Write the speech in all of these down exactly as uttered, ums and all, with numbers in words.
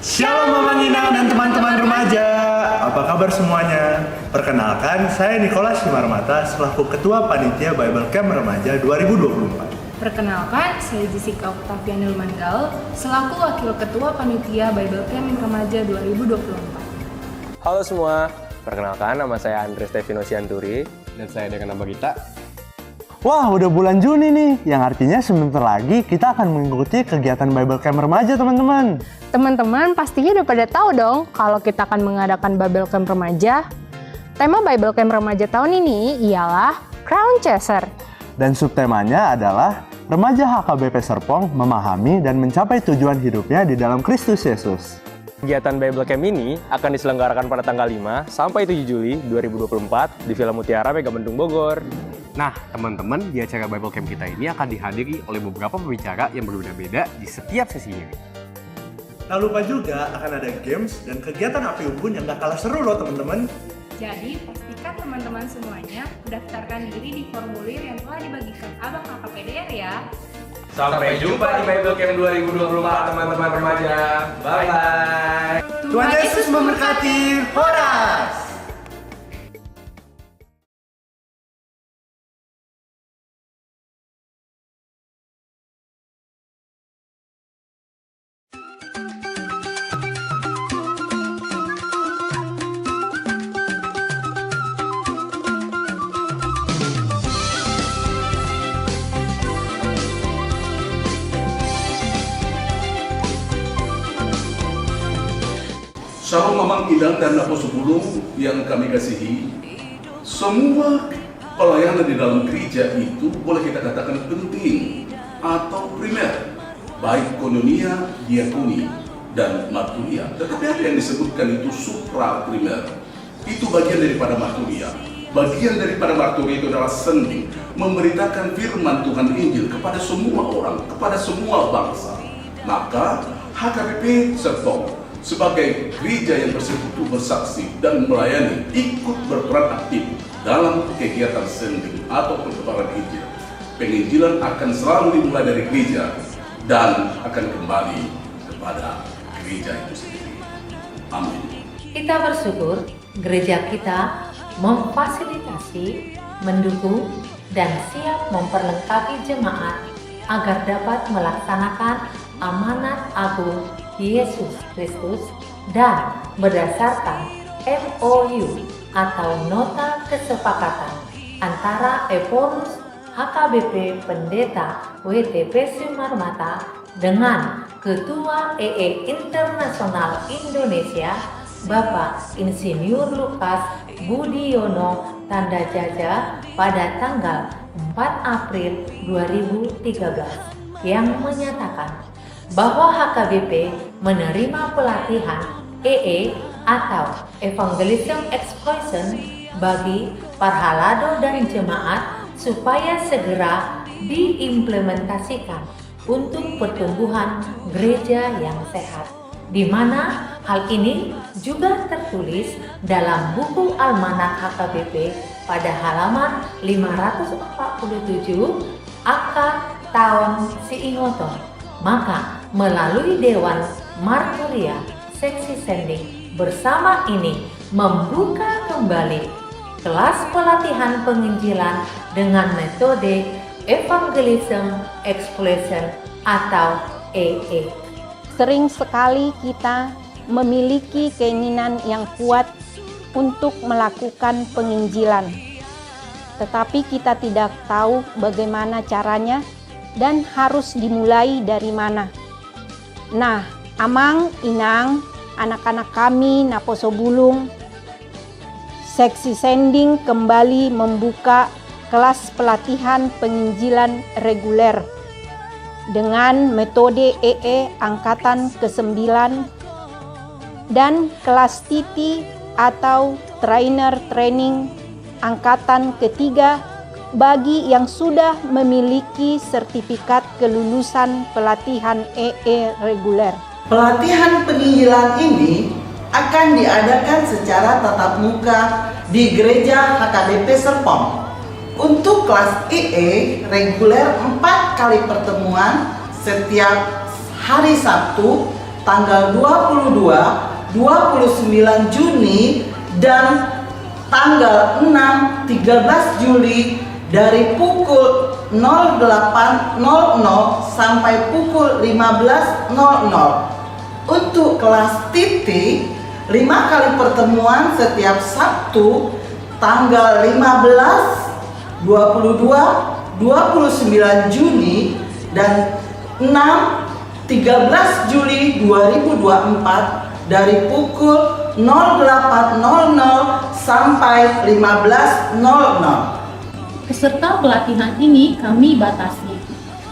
Shalom Amang Inang dan teman-teman remaja. Apa kabar semuanya? Perkenalkan, saya Nicholas Simarmata selaku Ketua Panitia Bible Camp Remaja dua ribu dua puluh empat. Perkenalkan, saya Jessica Octavianul Manggal selaku Wakil Ketua Panitia Bible Camp Remaja dua ribu dua puluh empat. Halo semua, perkenalkan nama saya Andre Stefino Sianturi. Dan saya dengan nama Gita. Wah, udah bulan Juni nih, yang artinya sebentar lagi kita akan mengikuti kegiatan Bible Camp Remaja, teman-teman. Teman-teman pastinya udah pada tahu dong kalau kita akan mengadakan Bible Camp Remaja. Tema Bible Camp Remaja tahun ini ialah Crown Chaser. Dan subtemanya adalah Remaja H K B P Serpong memahami dan mencapai tujuan hidupnya di dalam Kristus Yesus. Kegiatan Bible Camp ini akan diselenggarakan pada tanggal lima sampai tujuh Juli dua ribu dua puluh empat di Villa Mutiara, Megamendung, Bogor. Nah, teman-teman, di acara Bible Camp kita ini akan dihadiri oleh beberapa pembicara yang berbeda-beda di setiap sesinya. Tak lupa juga akan ada games dan kegiatan api unggun yang gak kalah seru loh, teman-teman. Jadi, pastikan teman-teman semuanya mendaftarkan diri di formulir yang telah dibagikan Abang K K P D R ya. Sampai jumpa di Bible Camp dua ribu dua puluh empat, teman-teman remaja. Bye-bye. Tuhan Yesus memberkati. Horas. Shalom Amang Inang dan Naposobulung yang kami kasihi. Semua pelayanan di dalam gereja itu boleh kita katakan penting atau primer, baik koinonia, diakoni, dan marturia. Tetapi ada yang disebutkan itu supra primer. Itu bagian daripada marturia. Bagian daripada marturia itu adalah sending, memberitakan firman Tuhan, Injil, kepada semua orang, kepada semua bangsa. Maka H K B P Serpong sebagai gereja yang bersekutu, bersaksi, dan melayani, ikut berperan aktif dalam kegiatan sending atau pertebaran Injil. Penginjilan akan selalu dimulai dari gereja dan akan kembali kepada gereja itu sendiri. Amin. Kita bersyukur gereja kita memfasilitasi, mendukung, dan siap memperlengkapi jemaat agar dapat melaksanakan amanat agung Yesus Kristus dan berdasarkan M O U atau nota kesepakatan antara Ephorus H K B P Pendeta W T P Simarmata dengan Ketua E E Internasional Indonesia, Bapak Insinyur Lukas Budiono Tandajaja, pada tanggal empat April dua ribu tiga belas, yang menyatakan bahwa H K B P menerima pelatihan E E atau Evangelism Exploration bagi parhalado dan jemaat supaya segera diimplementasikan untuk pertumbuhan gereja yang sehat, di mana hal ini juga tertulis dalam buku Almanak H K B P pada halaman lima ratus empat puluh tujuh, angka taon siingoton. Maka, melalui Dewan Marturia Seksi Sending bersama ini membuka kembali kelas pelatihan penginjilan dengan metode Evangelism Exploration atau E E. Sering sekali kita memiliki keinginan yang kuat untuk melakukan penginjilan, tetapi kita tidak tahu bagaimana caranya dan harus dimulai dari mana. Nah, Amang, Inang, anak-anak kami, Naposobulung, Seksi Sending kembali membuka kelas pelatihan penginjilan reguler dengan metode E E angkatan kesembilan dan kelas T T atau trainer training angkatan ketiga bagi yang sudah memiliki sertifikat kelulusan pelatihan E E reguler. Pelatihan penginjilan ini akan diadakan secara tatap muka di Gereja H K B P Serpong. Untuk kelas E E reguler, empat kali pertemuan setiap hari Sabtu tanggal dua puluh dua, dua puluh sembilan Juni, dan tanggal enam, tiga belas Juli dari pukul nol delapan nol nol sampai pukul lima belas nol nol. Untuk kelas T T, lima kali pertemuan setiap Sabtu, tanggal lima belas, dua puluh dua, dua puluh sembilan Juni, dan enam, tiga belas Juli dua ribu dua puluh empat, dari pukul nol delapan nol nol sampai lima belas nol nol. Peserta pelatihan ini kami batasi.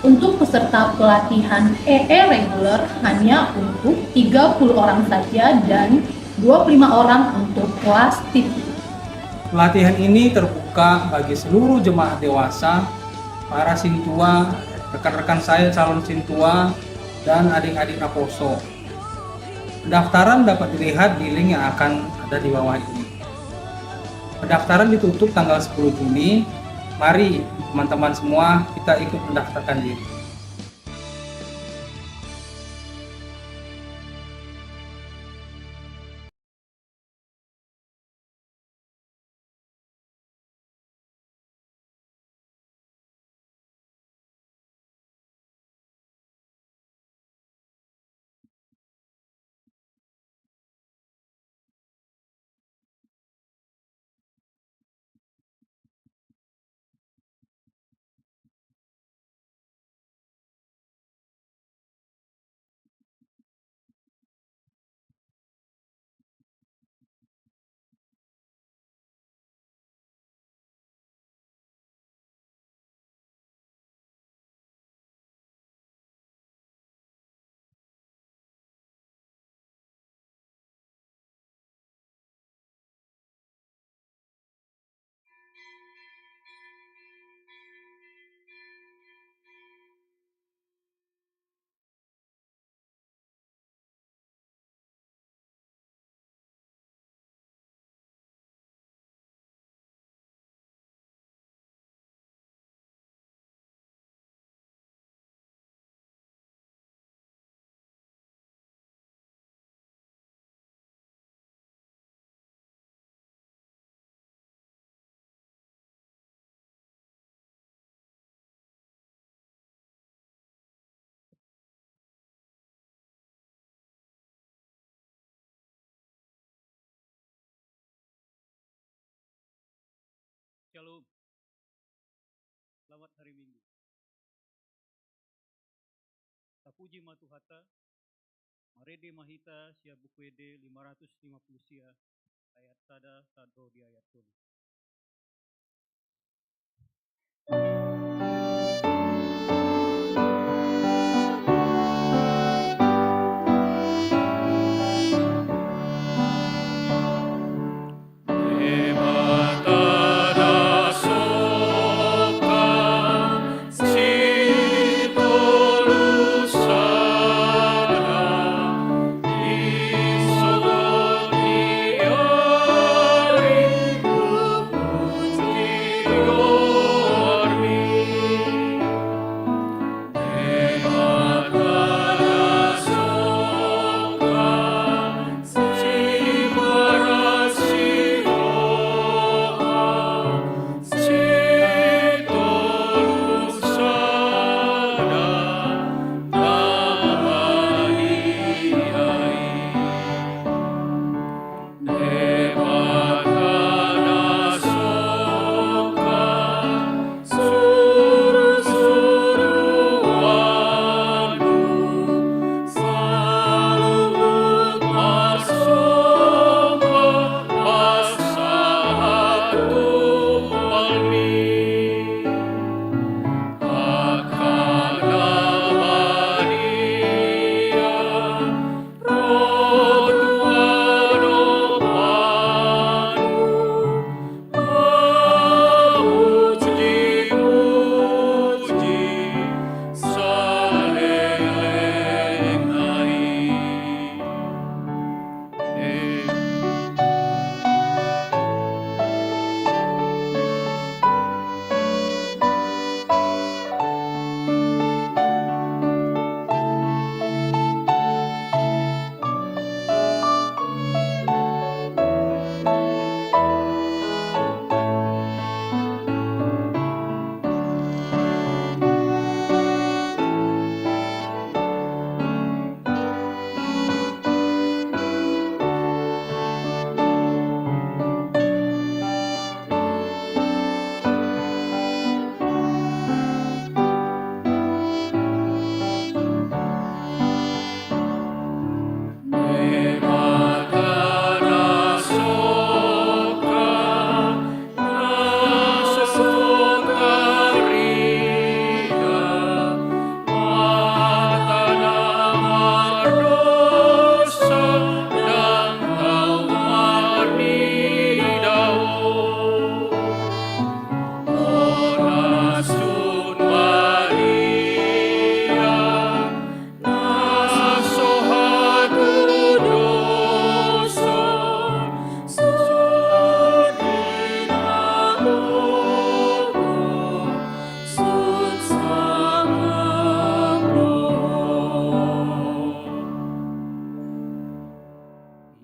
Untuk peserta pelatihan E E reguler hanya untuk tiga puluh orang saja dan dua puluh lima orang untuk kelas T T. Pelatihan ini terbuka bagi seluruh jemaat dewasa, para sintua, rekan-rekan saya calon sintua, dan adik-adik naposo. Pendaftaran dapat dilihat di link yang akan ada di bawah ini. Pendaftaran ditutup tanggal sepuluh Juni. Mari, teman-teman semua, kita ikut mendaftarkan diri. Shalom. Selamat hari Minggu. Tapuji ma Tuhanta. Marende ma hita sian Buku Ende lima ratus lima puluh sia, ayat sada sahat ro di ayat tolu.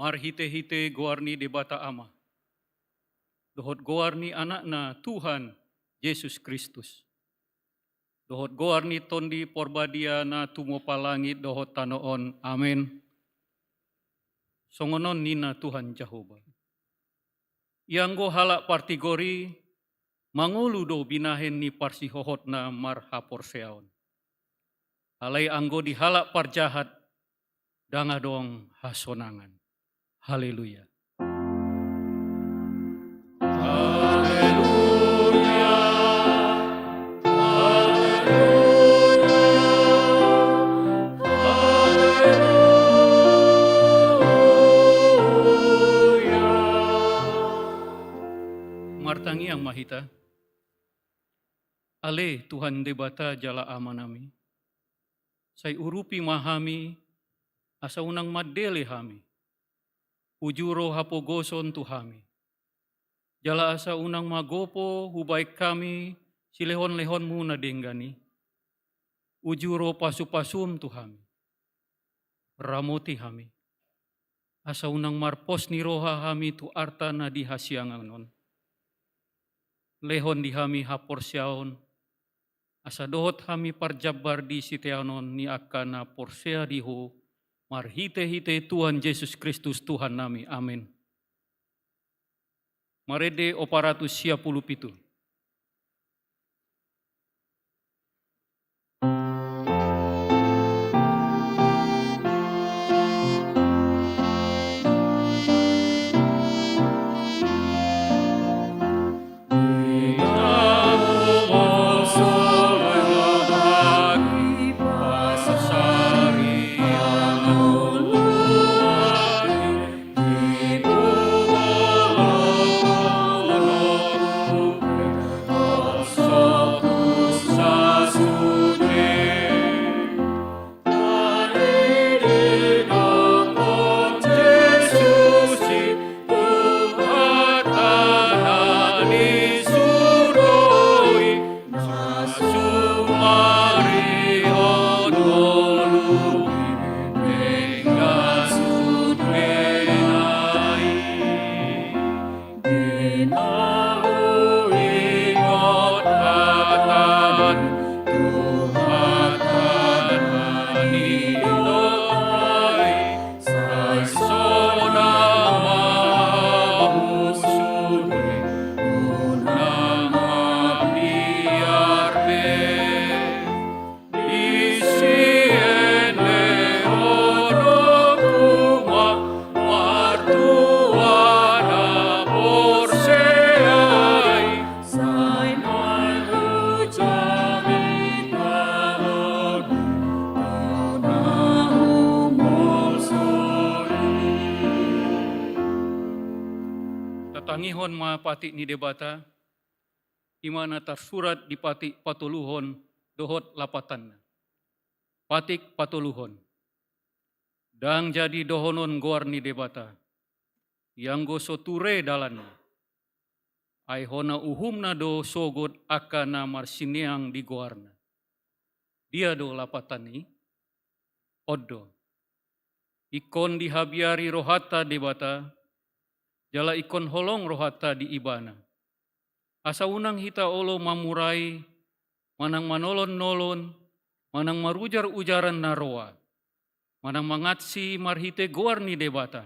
Marhite-hite goar ni Debata Ama, dohot goar ni Anakna Tuhan Jesus Kristus, dohot goar ni Tondi Porbadia na tumopa langit dohot tano on. Amen. Songon on ninna Tuhan Jahowa: Ianggo halak partigor i mangolu do binahen ni parsihohotna marhaporseaon. Alai anggo di halak parjahat ndang adong hasonangan. Haleluya. Haleluya. Haleluya. Haleluya. Martangiang ma hita. Ale Tuhan Debata jala Amanami, sai urupi ma hami, asa unang mandele hami. Uju ro hapogoson tu hami. Jala asa unang magopo hubaen hami silehon-lehonmu na denggan i. Uju ro pasu-pasum tu hami. Ramoti hami. Asa unang marpos ni roha hami tu arta na di hasiangan on. Lehon di hami haporseaon, asa dohot hami parjambar di siteanon ni angka na porsea di Ho, marhite-hite Tuhan Jesus Kristus Tuhannami. Amen. Marende opat ratus sia pulu pitu. Tatangihon ma patik ni Debata, i ma na tarsurat di patik patoluhon dohot lapatanna. Patik patoluhon. Ndang jadi dohonon goar ni Debata, ianggo so ture dalanna. Ai hona uhumna do sogot angka na marsineang di goarna. Dia do lapatan i? On do. Ingkon dihabiari rohanta Debata, jala ingkon holong rohanta di Ibana. Asa unang hita olo mamurai, manang manolon-nolon, manang marujar-ujaran na roa, manang mangansi marhite goar ni Debata.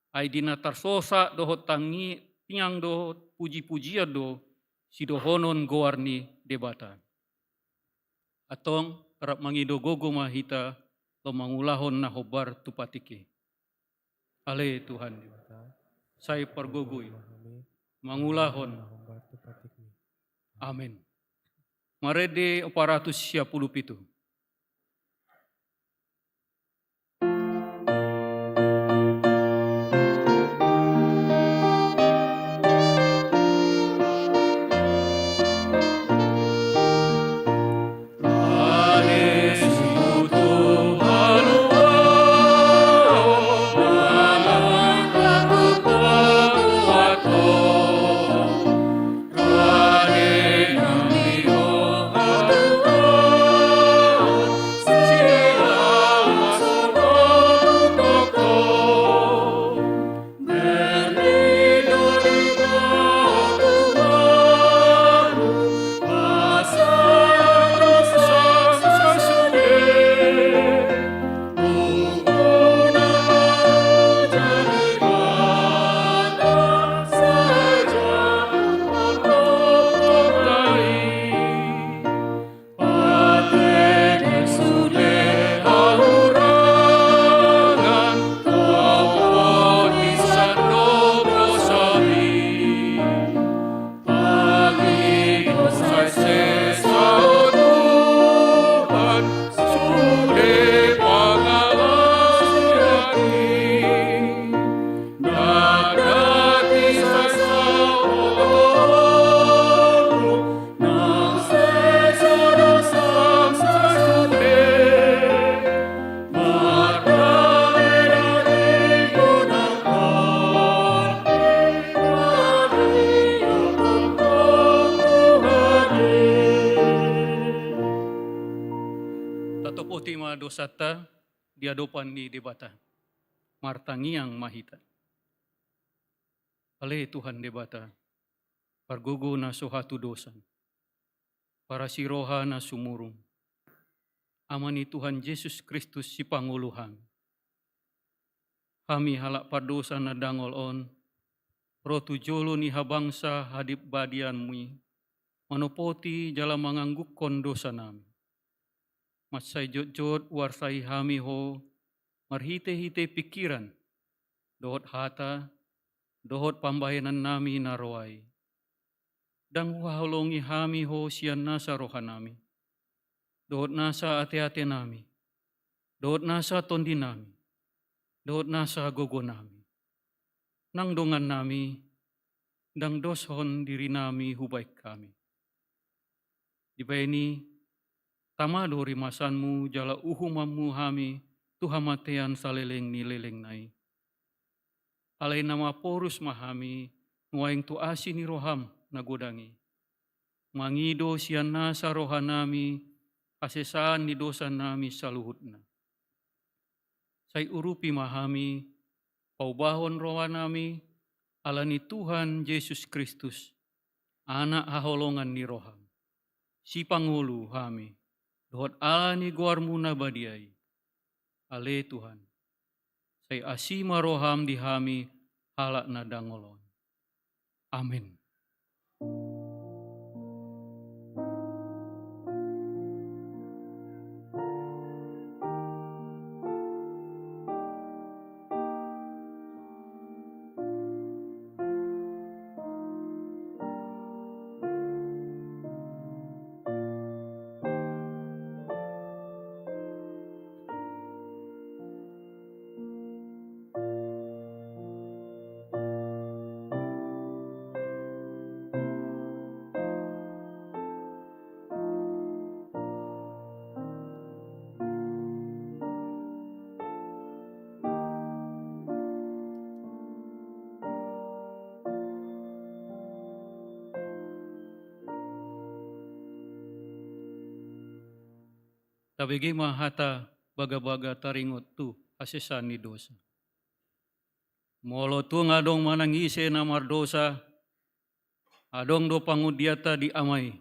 Ai di na tarsosa dohot tangi-, tangiang dohot puji-pujian do sidohonon goar ni Debata. Antong rap mangido gogo ma hita laho mangulahon na hombar tu patik i. Ale Tuhan Debata, sai pargogoi mangulahon. Amen. Marende opat ratus sia pulu pitu. dosanta di adopan ni Debata. Martangiang ma hita. Ale Tuhan Debata, pargogo na so hatudosan, parasi roha na sumurung, Ama ni Tuhan Jesus Kristus sipangolu hami. Hami halak pardosa na dangol on, ro tu jolo ni habangsa hadibadianmi, manopoti jala manganggukkon dosanami. Mansai jotjot huarsahi hami Ho, marhitehite pingkiran, dohot hata, dohot pambahenannami na roa i. Ndang huhaholongi hami Ho sian nasa rohanami, dohot nasa ateatenami, dohot nasa tondinami, dohot nasa gogonami. Nang dongannami, ndang doshon dirinami hubaen hami. Dibaen i, tama do rimasanmu jala uhumanmu hami tu hamatean saleleng ni lelengna i. Alai na maporus ma hami nuaeng tu asi ni roham na godang i, mangido sian nasa rohanami hasesaan ni dosanami saluhutna. Sai urupi ma hami, paubahon rohanami, ala ni Tuhan Jesus Kristus, Anak haholongan ni roham, sipangolu hami, dohot ala ni goarmu na badia i. Ale Tuhan, sai asi ma roham di hami halak na dangol on. Amen. Tabege ma hata bagabaga taringot tu hasesaan ni dosa. Molo tung adong manang ise na mardosa, adong do pangundianta di Ama i,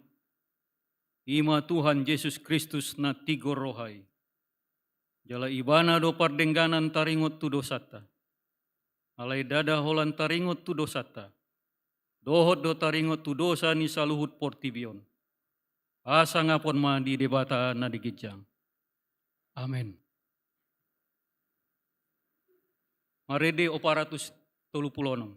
i ma Tuhan Jesus Kristus na tigor roha i. Jala Ibana do pardengganan taringot tu dosanta. Alai ndada holan taringot tu dosanta, dohot do taringot tu dosa ni saluhut portibi on. Hasangapon ma di Debata na di ginjang. Amen. Marende opat ratus tolu pulu onom.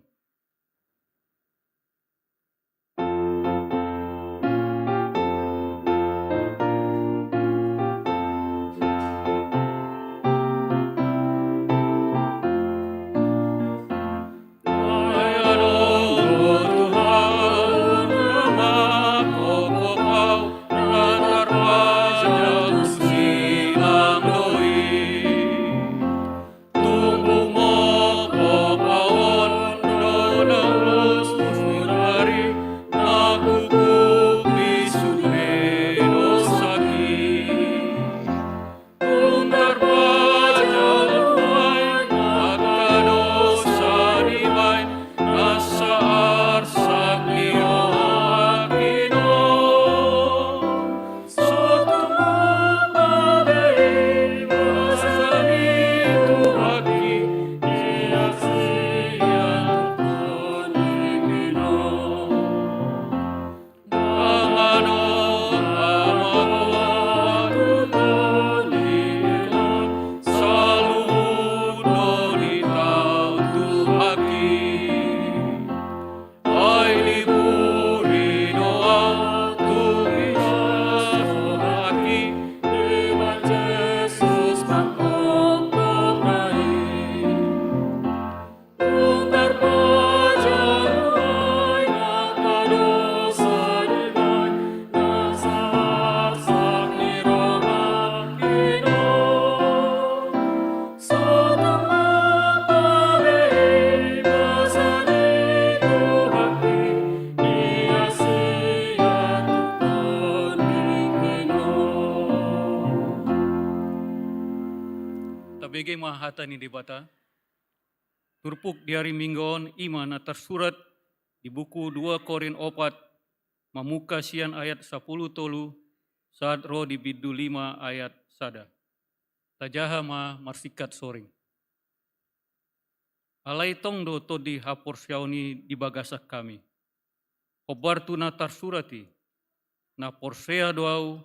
Hata ni Debata. Turpuk di ari Minggu on i ma na tarsurat di buku dua Korint opat, mamungka sian ayat sapuluh tolu sahat ro di bindu lima ayat sada. Tajaha ma marsingkat soring. Alai tong do tondi haporseaon i di bagasan hami. Hombar tu na tarsurat i, na porsea do ahu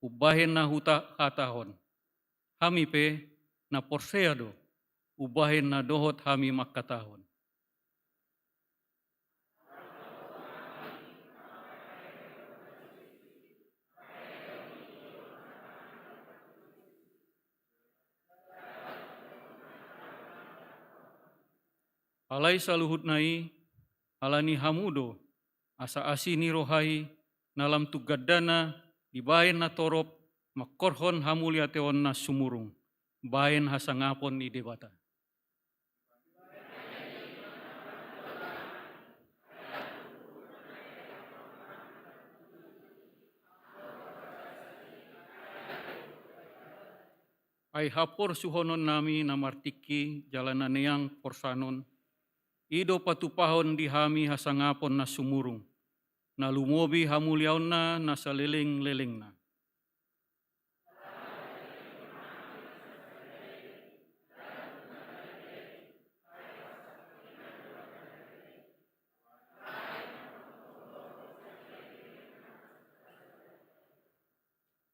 umbahen na huta-, hatahon. Hami pe na porsea do umbahen na dohot hami mangkatahon. Alai saluhutna i, ala ni hamu do, asa asi ni roha i, na lam tu gandana, dibahen na torop, mangkorhon hamuliateon na sumurung, bahen hasangapon ni Debata. Ai haporsuhononnami na martingki jala na neang porsanon, i do patupahon di hami hasangapon na sumurung, na lumobi hamuliaonna na salelenglelengna.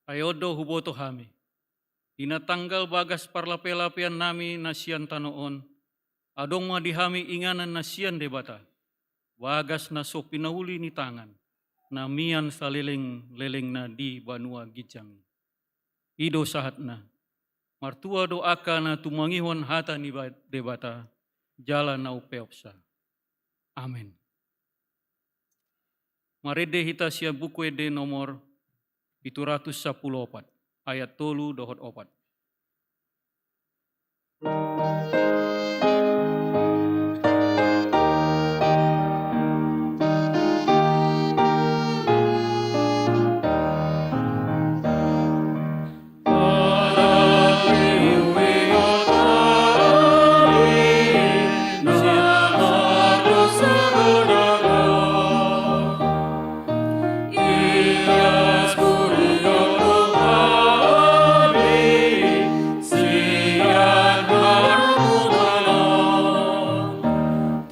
Ai on do huboto hami, di na tanggal bagas parlapelapeannami na sian tano on, adong ma di hami inganan na sian Debata, bagas na so pinauli ni tangan, na mian salelenglelengna di banua ginjang i. I do sahatna. Martua do angka na tumangihon hata ni ba-, Debata, jala na umpeopsa. Amen. Marende hita sian Buku Ende nomor pitu ratus sampulu opat, ayat tolu dohot opat.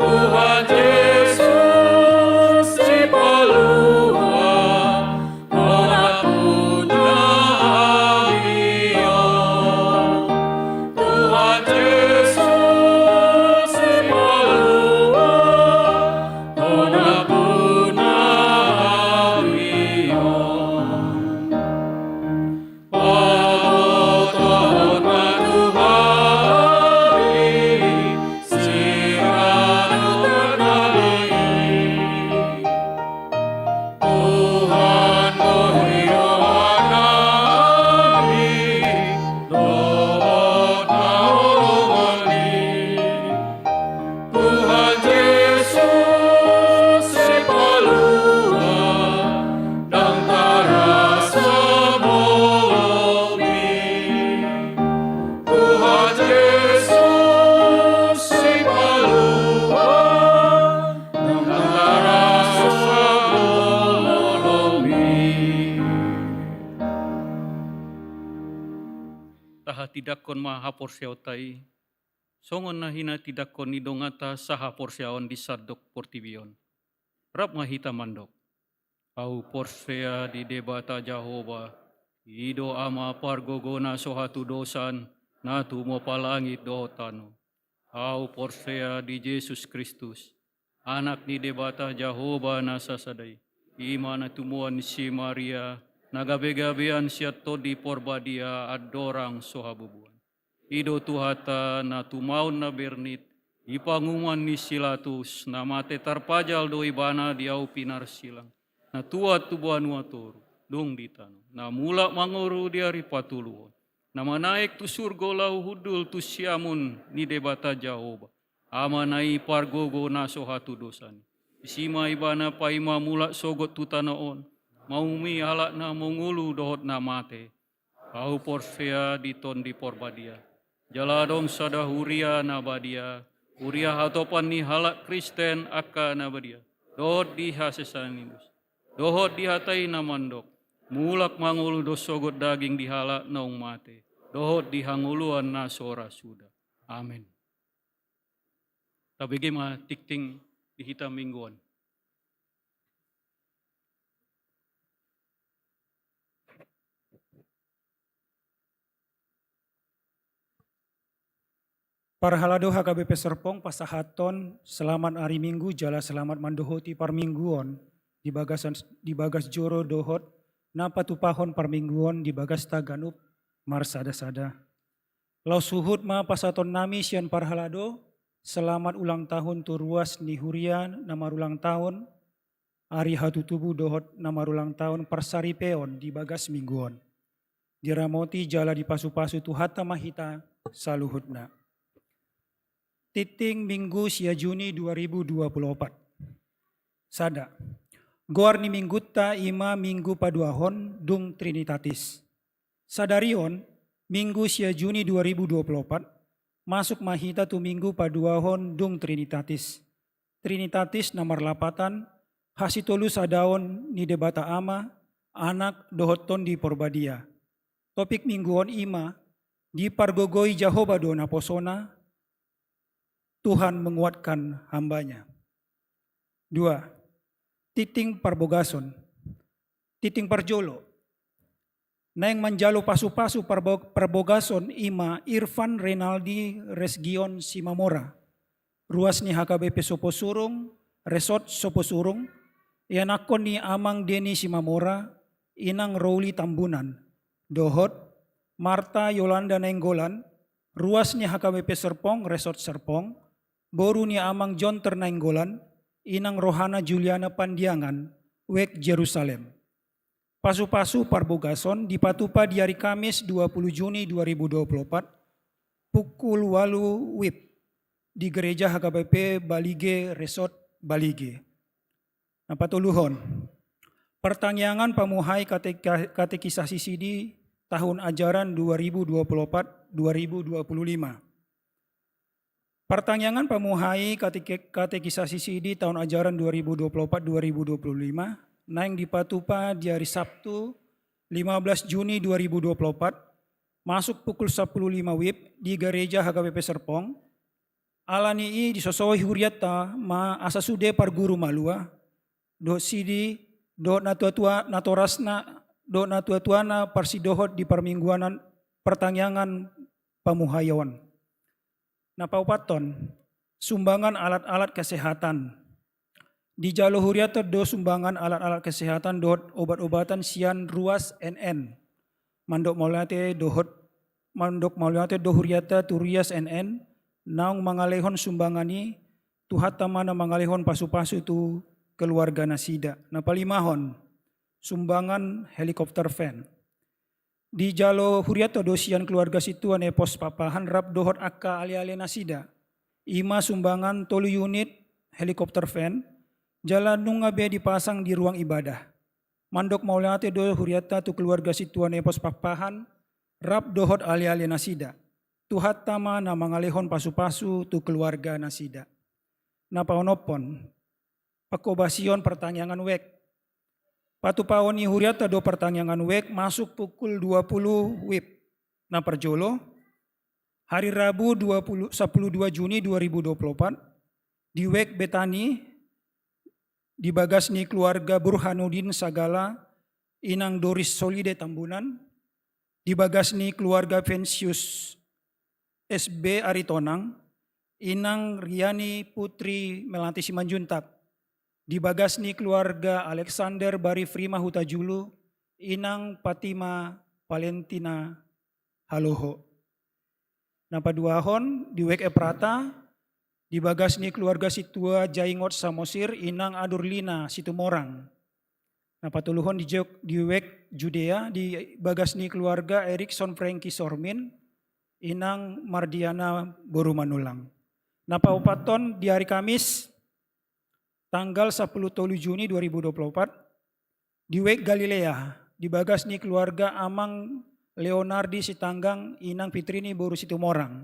Tuhan Jesus, Sipalua, Hona puna hami on. Tuhan Jesus, Sipalua, Hona puna hami on. Pabotohon ma tu hami siradotan nami. Tuhan, boi rohanami dohot na holonganmi. Tuhan Jesus, Sipalua, ndang tarasa holongmi. Tuhan Jesus, Sipalua, ndang tarasa holongmi. Tahatindangkon ma haporseaonta i, songon na hinatindangkon ni donganta sahaporseaon di sandok portibi on. Rap ma hita mandok. Ahu porsea di Debata Jahowa, i do Ama pargogo na so hatudosan, na tumompa langit dohot tano. Ahu porsea di Jesus Kristus, Anak ni Debata Jahowa na sasada i, i ma na tumubuan ni si Maria, na gabegabean sian Tondi Porbadia andorang so habubuan. I do Tuhanta na tumaon na bernit, di panguhuman ni si Pilatus, na mate tarpajal do ibana di ahu pinarsilang, na tuat tu banua toru, dung di tano, na mulak mangolu di ari patoluhon, na manaek tu surgo laho hundul tu siamun ni Debata Jahowa, Amana i pargogo na so hatudosan i. Disi ma ibana paima mulak sogot tu tano on, mauhumi halak na mangolu dohot na mate. Ahu porsea di Tondi Porbadia, Jala adong sada huria na badia, huria hatopan ni halak Kristen angka na badia, dohot di hasesaan ni dosa, dohot di hata i na mandok, mulak ma ngolu dohot sogot daging di halak naung mate, dohot di hangoluan na so ra suda. Amen. Tabege ma tingting di hita minggu on. Parhalado H K B P Serpong pasahathon selamat ari Minggu jala selamat mandohoti parmingguon di bagasan, di bagas joro dohot na patupahon parmingguon di bagasta ganup marsada-sada. Laos huhut ma pasahatonnami sian parhalado selamat ulang tahun tu ruas ni huria na marulang tahun, ari hatutubu dohot na marulang tahun parsaripeon di bagas minggu on. Diramoti jala dipasu-pasu Tuhanta ma hita saluhutna. Tingting Minggu sia Juni dua ribu dua puluh opat. Sada. Goar ni minggunta i ma Minggu Paduahon dung Trinitatis. Sadari on, Minggu sia Juni dua ribu dua puluh opat, masuk ma hita tu Minggu Paduahon dung Trinitatis. Trinitatis na marlapatan hasitolusadaon ni Debata Ama, Anak, dohot Tondi Porbadia. Topik minggu on i ma, dipargogoi Jahowa do naposona, Tuhan menguatkan hamba-Nya. Dua, tingting parbogason. Tingting parjolo. Naeng manjalo pasu-pasu parbo-, parbogason i ma Irfan Renaldi Resgion Simamora. Ruas ni H K B P Soposurung, Resort Soposurung, ianakhon ni Amang Deni Simamora, Inang Rouli Tambunan, dohot Marta Yolanda Nainggolan, ruas ni H K B P Serpong, Resort Serpong, boru ni Amang Jonter Nainggolan, Inang Rohana Juliana Pandiangan, Wek Jerusalem. Pasu-pasu parbogason dipatupa di ari Kamis dua puluh Juni dua ribu dua puluh opat, pukul ualu wib, di Gereja H K B P Balige, Resort Balige. Na patoluhon, partangiangan pamuhai kateka-, katekisasi sidi tahun ajaran dua ribu dua puluh opat dua ribu dua puluh lima. Partangiangan pamuhai kateke-, katekisasi sidi tahun ajaran dua ribu dua puluh opat dua ribu dua puluh lima naeng dipatupa di ari Sabtu, lima belas Juni dua ribu dua puluh opat, masuk pukul sapuluh lima wib di Gereja H K B P Serpong. Ala ni i disosohi hurianta ma asa sude parguru malua, dohot sidi, dohot natua-tua, natorasna, dohot natua-tuana parsidohot di parmingguanan partangiangan pamuhaion. Na paopathon, sumbangan alat-alat kesehatan. Dijalo hurianta do sumbangan alat-alat kesehatan dohot obat-obatan sian ruas N N. Mandok mauliate dohot, mandok mauliate do hurianta tu ruas N N, naung mangalehon sumbangan i, Tuhanta ma na mangalehon pasu-pasu tu keluarga nasida. Na palimahon, sumbangan helikopter van. Dijalo hurianta do sian keluarga sintua Nepos Pakpahan rap dohot angka ale-ale nasida. I ma sumbangan tolu unit helikopter van, jala nunga be dipasang di ruang ibadah. Mandok mauliate do hurianta tu keluarga sintua Nepos Pakpahan, rap dohot ale-ale nasida. Tuhanta ma na mangalehon pasu-pasu tu keluarga nasida. Na paonomhon, pangkobasion partangiangan wijk. Patupaon ni hurianta do partangiangan wijk masuk pukul dua puluh wib. Na parjolo, hari Rabu dua puluh, sapuluh dua Juni dua ribu dua puluh opat, di wijk Betani, di bagas ni keluarga Burhanuddin Sagala, Inang Doris Solide Tambunan, di bagas ni keluarga Vensius S B Aritonang, Inang Riani Putri Melati Simanjuntak, di bagas ni keluarga Alexander Barifrima Hutajulu, Inang Fatima Valentina Haloho. Na paduahon di wijk Eprata, di bagas ni keluarga sintua Jaingot Samosir, Inang Adurlina Situmorang. Na patoluhon di jok-, di wijk Judea, di bagas ni keluarga Erikson Franky Sormin, Inang Mardiana boru Manulang. Na paopathon di hari Kamis, tanggal sapuluh tolu Juni dua ribu dua puluh opat, di wijk Galilea, di bagas ni keluarga Amang Leonardi Sitanggang, inang Fitrini boru Situmorang.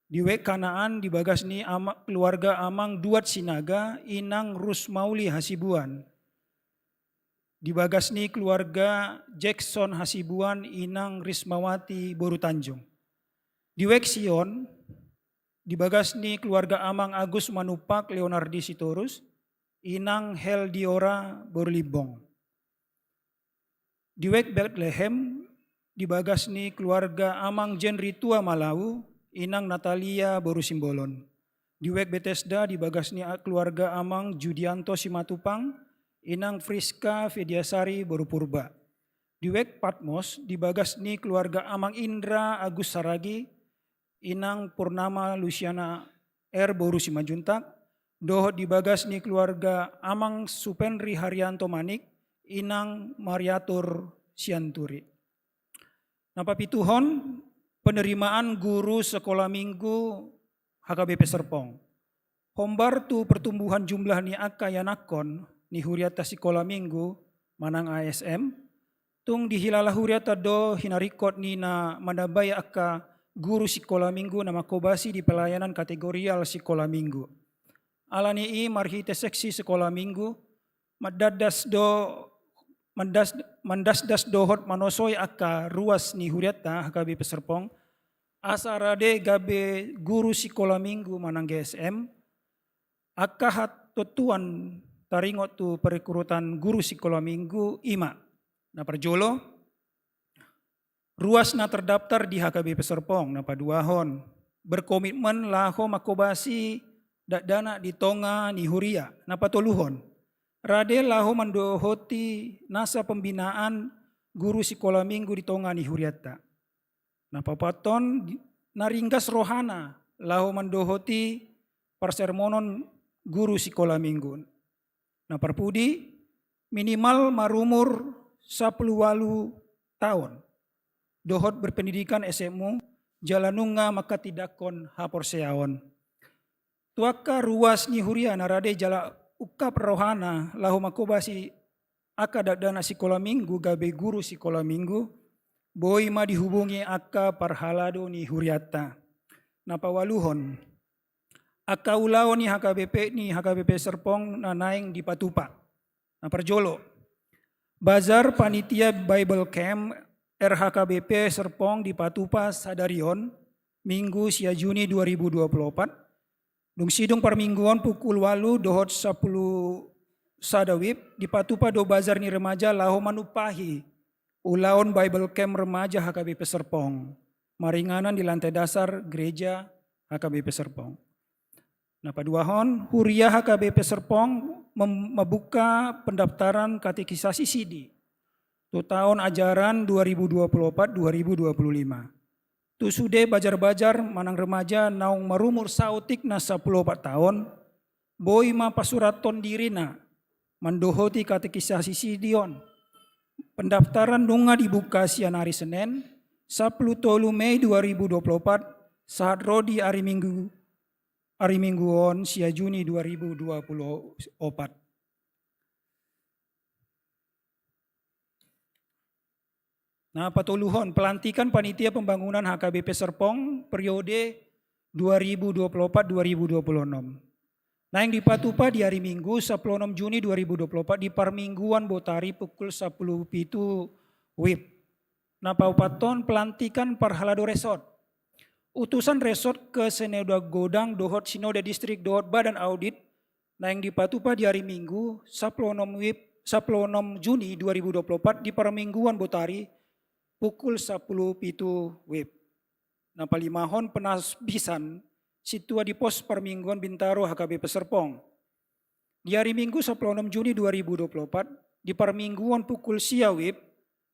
Di wijk Kanaan, di bagas ni ama-, keluarga amang Duat Sinaga, inang Rusmauli Hasibuan. Di bagas ni keluarga Jackson Hasibuan, inang Rismawati boru Tanjung. Di wijk Sion, di bagas ni keluarga amang Agus Manumpak Leonardi Sitorus, inang Heldiora boru Limbong. Di wijk Betlehem, di bagas ni keluarga amang Jenri Tua Malau, inang Natalia boru Simbolon. Di wijk Betesda, di bagas ni a-, keluarga amang Judianto Simatupang, inang Friska Fediasari boru Purba. Di wijk Patmos, di bagas ni keluarga amang Indra Agus Saragi, inang Purnama Lusiana R boru Simanjuntak, dohot di bagas ni keluarga amang Supenri Haryanto Manik, inang Mariatur Sianturi. Na papituhon, penerimaan guru sekolah minggu H K B P Serpong. Hombar tu pertumbuhan jumlah ni angka ianakhon ni hurianta sikola minggu manang A S M, tung dihilala hurianta do hinaringkot ni na manambai angka guru sikola minggu na mangkobasi di pelayanan kategorial sikola minggu. Alani i marhite seksi sikola minggu, mandadas do, mandas-, mandasdas dohot manosoi angka ruas ni hurianta H K B P Serpong, asa rade gabe guru sikola minggu manang G S M, angka hatontuan taringot tu perekrutan guru sikola minggu i ma. Na parjolo, ruas na terdaftar di H K B P Serpong. Na paduahon, berkomitmen laho mangkobasi dakdanak di tonga ni huria. Na patoluhon, rade laho mandohoti nasa pembinaan guru sikola minggu di tonga ni hurianta. Na paopathon, na ringgas rohana laho mandohoti parsermonon guru sikola minggu. Na parpudi, minimal marumur sampulu ualu taon dohot berpendidikan S M U jala nunga manghatindanghon haporseaon. Tu angka ruas ni huria na rade jala ungkap rohana laho mangkobasi angka dakdanak sikola minggu gabe guru sikola minggu, boi ma dihubungi angka parhalado ni hurianta. Na paualuhon, angka ulaon ni H K B P, ni H K B P Serpong na naeng dipatupa. Na parjolo, bazar panitia Bible Camp R H K B P Serpong dipatupa sadari on, Minggu sia Juni dua ribu dua puluh opat. Dung sidung parmingguon pukul ualu dohot sampulu sada wib, dipatupa do bazar ni remaja laho manumpahi ulaon Bible Camp remaja H K B P Serpong, maringanan di lantai dasar gereja H K B P Serpong. Na paduahon, huria H K B P Serpong mem-, membuka pendaftaran katekisasi sidi tu taon ajaran dua ribu dua puluh opat dua ribu dua puluh lima. Tu sude bajar-bajar manang remaja naung marumur saotik na sampulu opat taon, boi ma pasurathon dirina mandohoti katekisasi sidi on. Pendaftaran nunga dibuka sian ari Senen, sampulu tolu Mei dua ribu dua puluh opat, sahat ro di ari Minggu, ari Minggu on sia Juni dua ribu dua puluh opat. Na patoluhon, pelantikan panitia pembangunan H K B P Serpong periode dua ribu dua puluh opat dua ribu dua puluh enam. Naeng dipatupa di ari Minggu, sampulu onom Juni dua ribu dua puluh opat, di parmingguan botari pukul sampulu pitu wib. Na paopathon, pelantikan parhalado resort. Utusan resort ke Sinode Godang dohot Sinode Distrik dohot Badan Audit naeng dipatupa di ari Minggu, sampulu onom wib, sampulu onom Juni dua ribu dua puluh opat, di parmingguan botari pukul sampulu pitu wib. Na palimahon, penasbisan sintua di pos parmingguan Bintaro H K B P Serpong. Di ari Minggu sampulu onom Juni dua ribu dua puluh opat, di parmingguan pukul sia wib,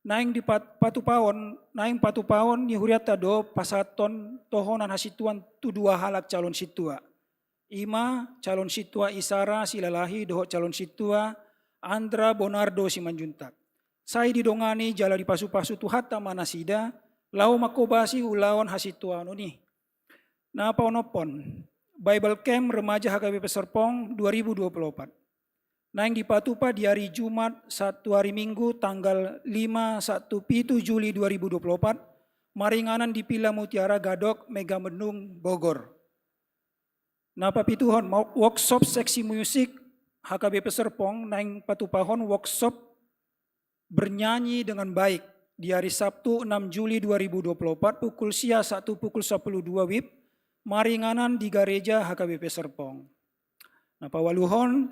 naeng dipat-, patupaon, naeng patupaon ni hurianta do pasahathon tohonan hasintuan tu dua halak calon sintua. I ma calon sintua Isara Silalahi dohot calon sintua Andra Bonardo Simanjuntak. Sai didongani jala dipasu-pasu Tuhanta ma nasida, laho mangkobasi ulaon hasintuaon i. Na paonomhon, Bible Camp Remaja H K B P Serpong dua ribu dua puluh opat. naeng dipatupa di ari Jumat sahat tu ari Minggu tanggal lima sahat tu pitu Juli dua ribu dua puluh opat, maringanan di Villa Mutiara Gadok, Megamendung, Bogor. Na papituhon, mo-, workshop seksi musik H K B P Serpong naeng patupahon workshop bernyanyi dengan baik di hari Sabtu enam Juli dua ribu dua puluh opat pukul sia sahat tu pukul sapuluh dua WIB, maringanan di gareja H K B P Serpong. Na paualuhon,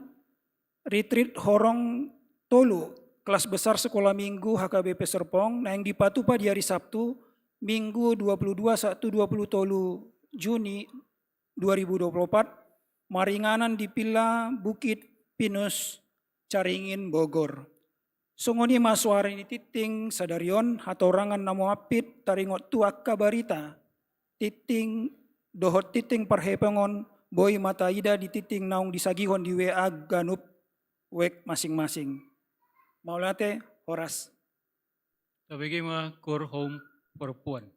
retreat horong tolu kelas besar Sekolah Minggu H K B P Serpong naeng dipatupa di hari Sabtu, Minggu dua puluh dua sahat tu dua puluh tolu Juni dua ribu dua puluh opat, maringanan di Villa Bukit Pinus, Caringin, Bogor. Songon i ma suara ni tingting sadari on, hatorangan na mampir taringot tu angka barita, tingting dohot tingting parhepongon, boi ma taida di tingting naung disagihon di W A ganup web masing-masing. Mauliate, horas. Tabege ma Core Home Perempuan.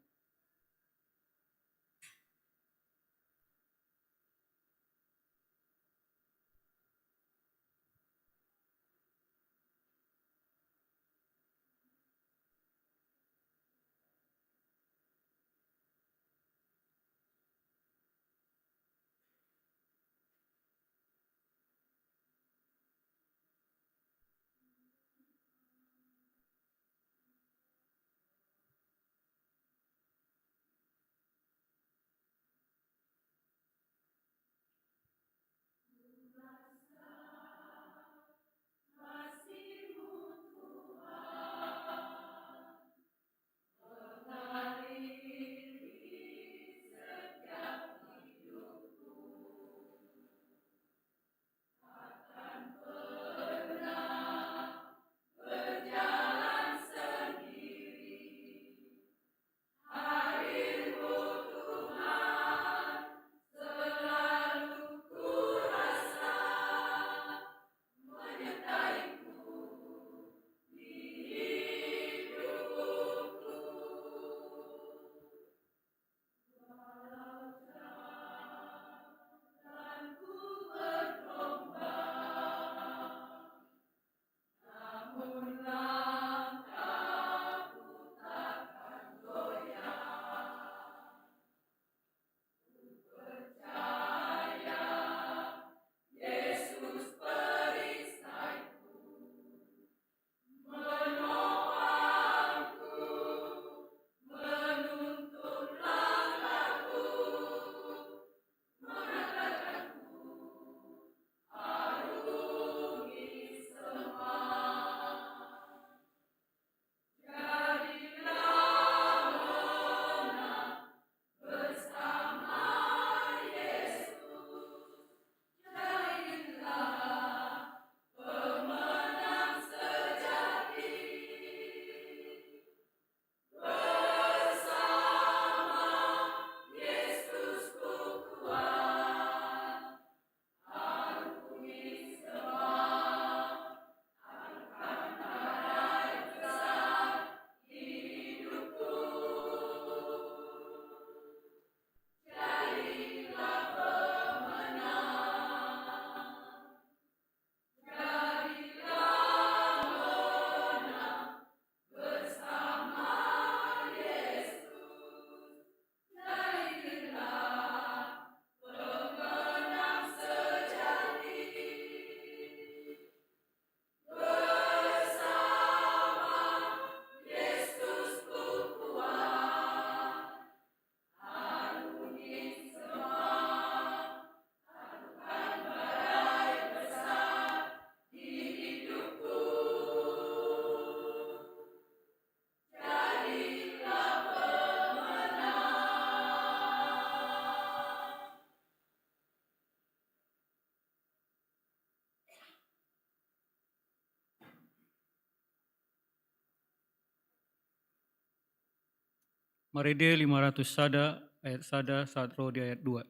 Marende lima ratus sada ayat sada sahat ro di ayat dua.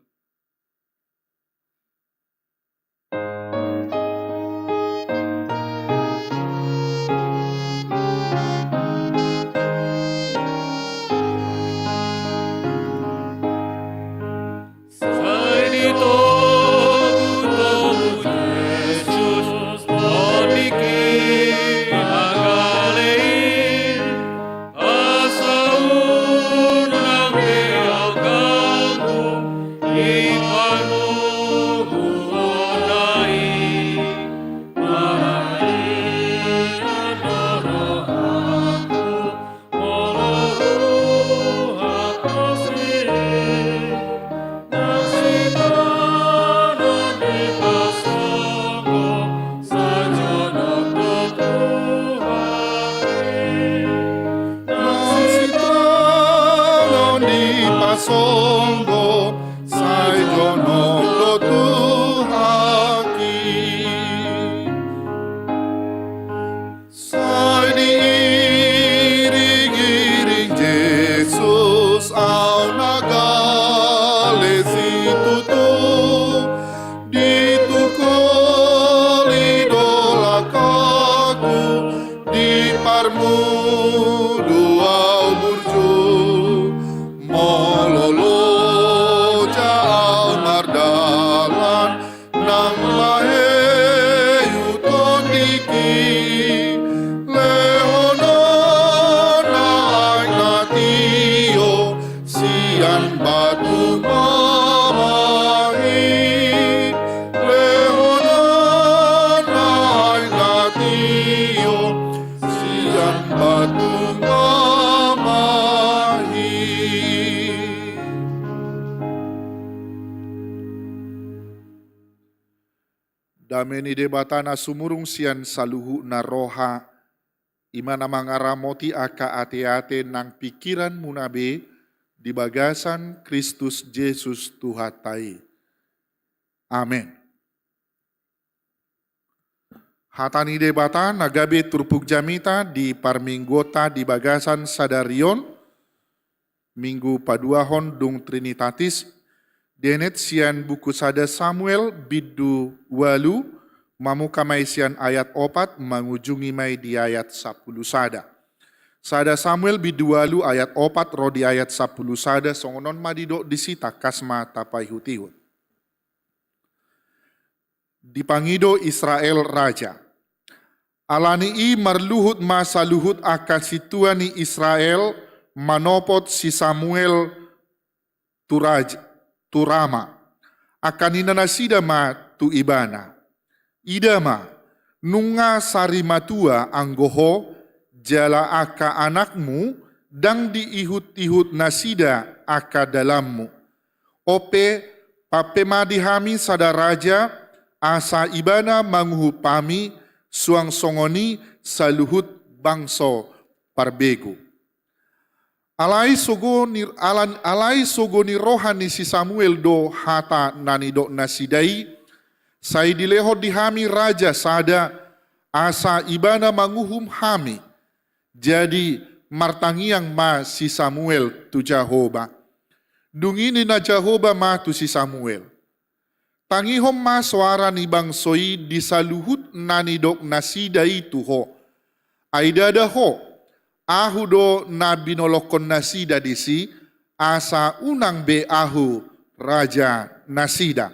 Sai ditogu-togu Jesus, Songgo sai jonok do tu haki. Sai diiring-iring Jesus au na gale situtu, ditungkoli do langkangku, di parmudu au burju. Molo loja au mardalan, nang mahe ihuthon dingki, lehonon aek na tio sian batu mamahi, lehonon aek na tio sian batu mamahi. Dame ni Debata na sumurung sian saluhutna roha, i ma na mangaramoti angka ateate nang pingkiranmuna be di bagasan Kristus Jesus Tuhanta i. Amen. Hata ni Debata na gabe turpuk jamita di parmingguonta di bagasan sadari on, Minggu paduahon dung Trinitatis, dienet sian buku sada Samuel bindu ualu, mamungka ma i sian ayat opat, mangujungi ma i di ayat sampulu sada. Sada Samuel bindu ualu ayat opat ro di ayat sampulu sada, songon on ma didok disi, tangkas ma tapaihut-ihut. Dipangido Israel raja. Ala ni i marluhut ma saluhut angka sintua ni Israel manopot si Samuel tu raj-, tu Rama. Angka ninna nasida ma tu ibana: Ida ma, nunga sari matua anggo ho, jala angka anakmu ndang diihut-ihut nasida angka dalanmu. On pe, pampe ma di hami sada raja, asa ibana manguhum hami, suang songon i saluhut bangso parbegu. Alai sogo ni, alan-, alai sogo ni roha ni si Samuel do hata na nidok nasida i, sai dilehon di hami raja sada, asa ibana manguhum hami. Jadi martangiang ma si Samuel tu Jahowa. Dung i ninna Jahowa ma tu si Samuel: Tangihon ma soara ni bangso i di saluhut na nidok nasida i tu ho. Ai ndada ho, ahu do na binolongkon nasida disi, asa unang be ahu raja nasida.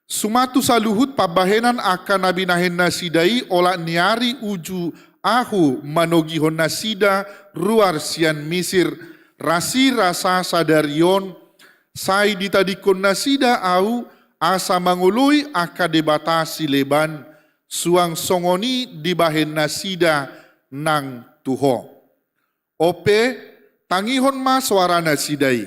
Suman tu saluhut pambahenan angka na binahen nasida i, olat ni ari uju ahu manogihon nasida ruar sian Misir, rasirasa sadari on, sai ditadingkon nasida ahu asa mangoloi angka debata sileban, suang songon i dibahen nasida nang tu ho. On pe, tangihon ma soara nasida i.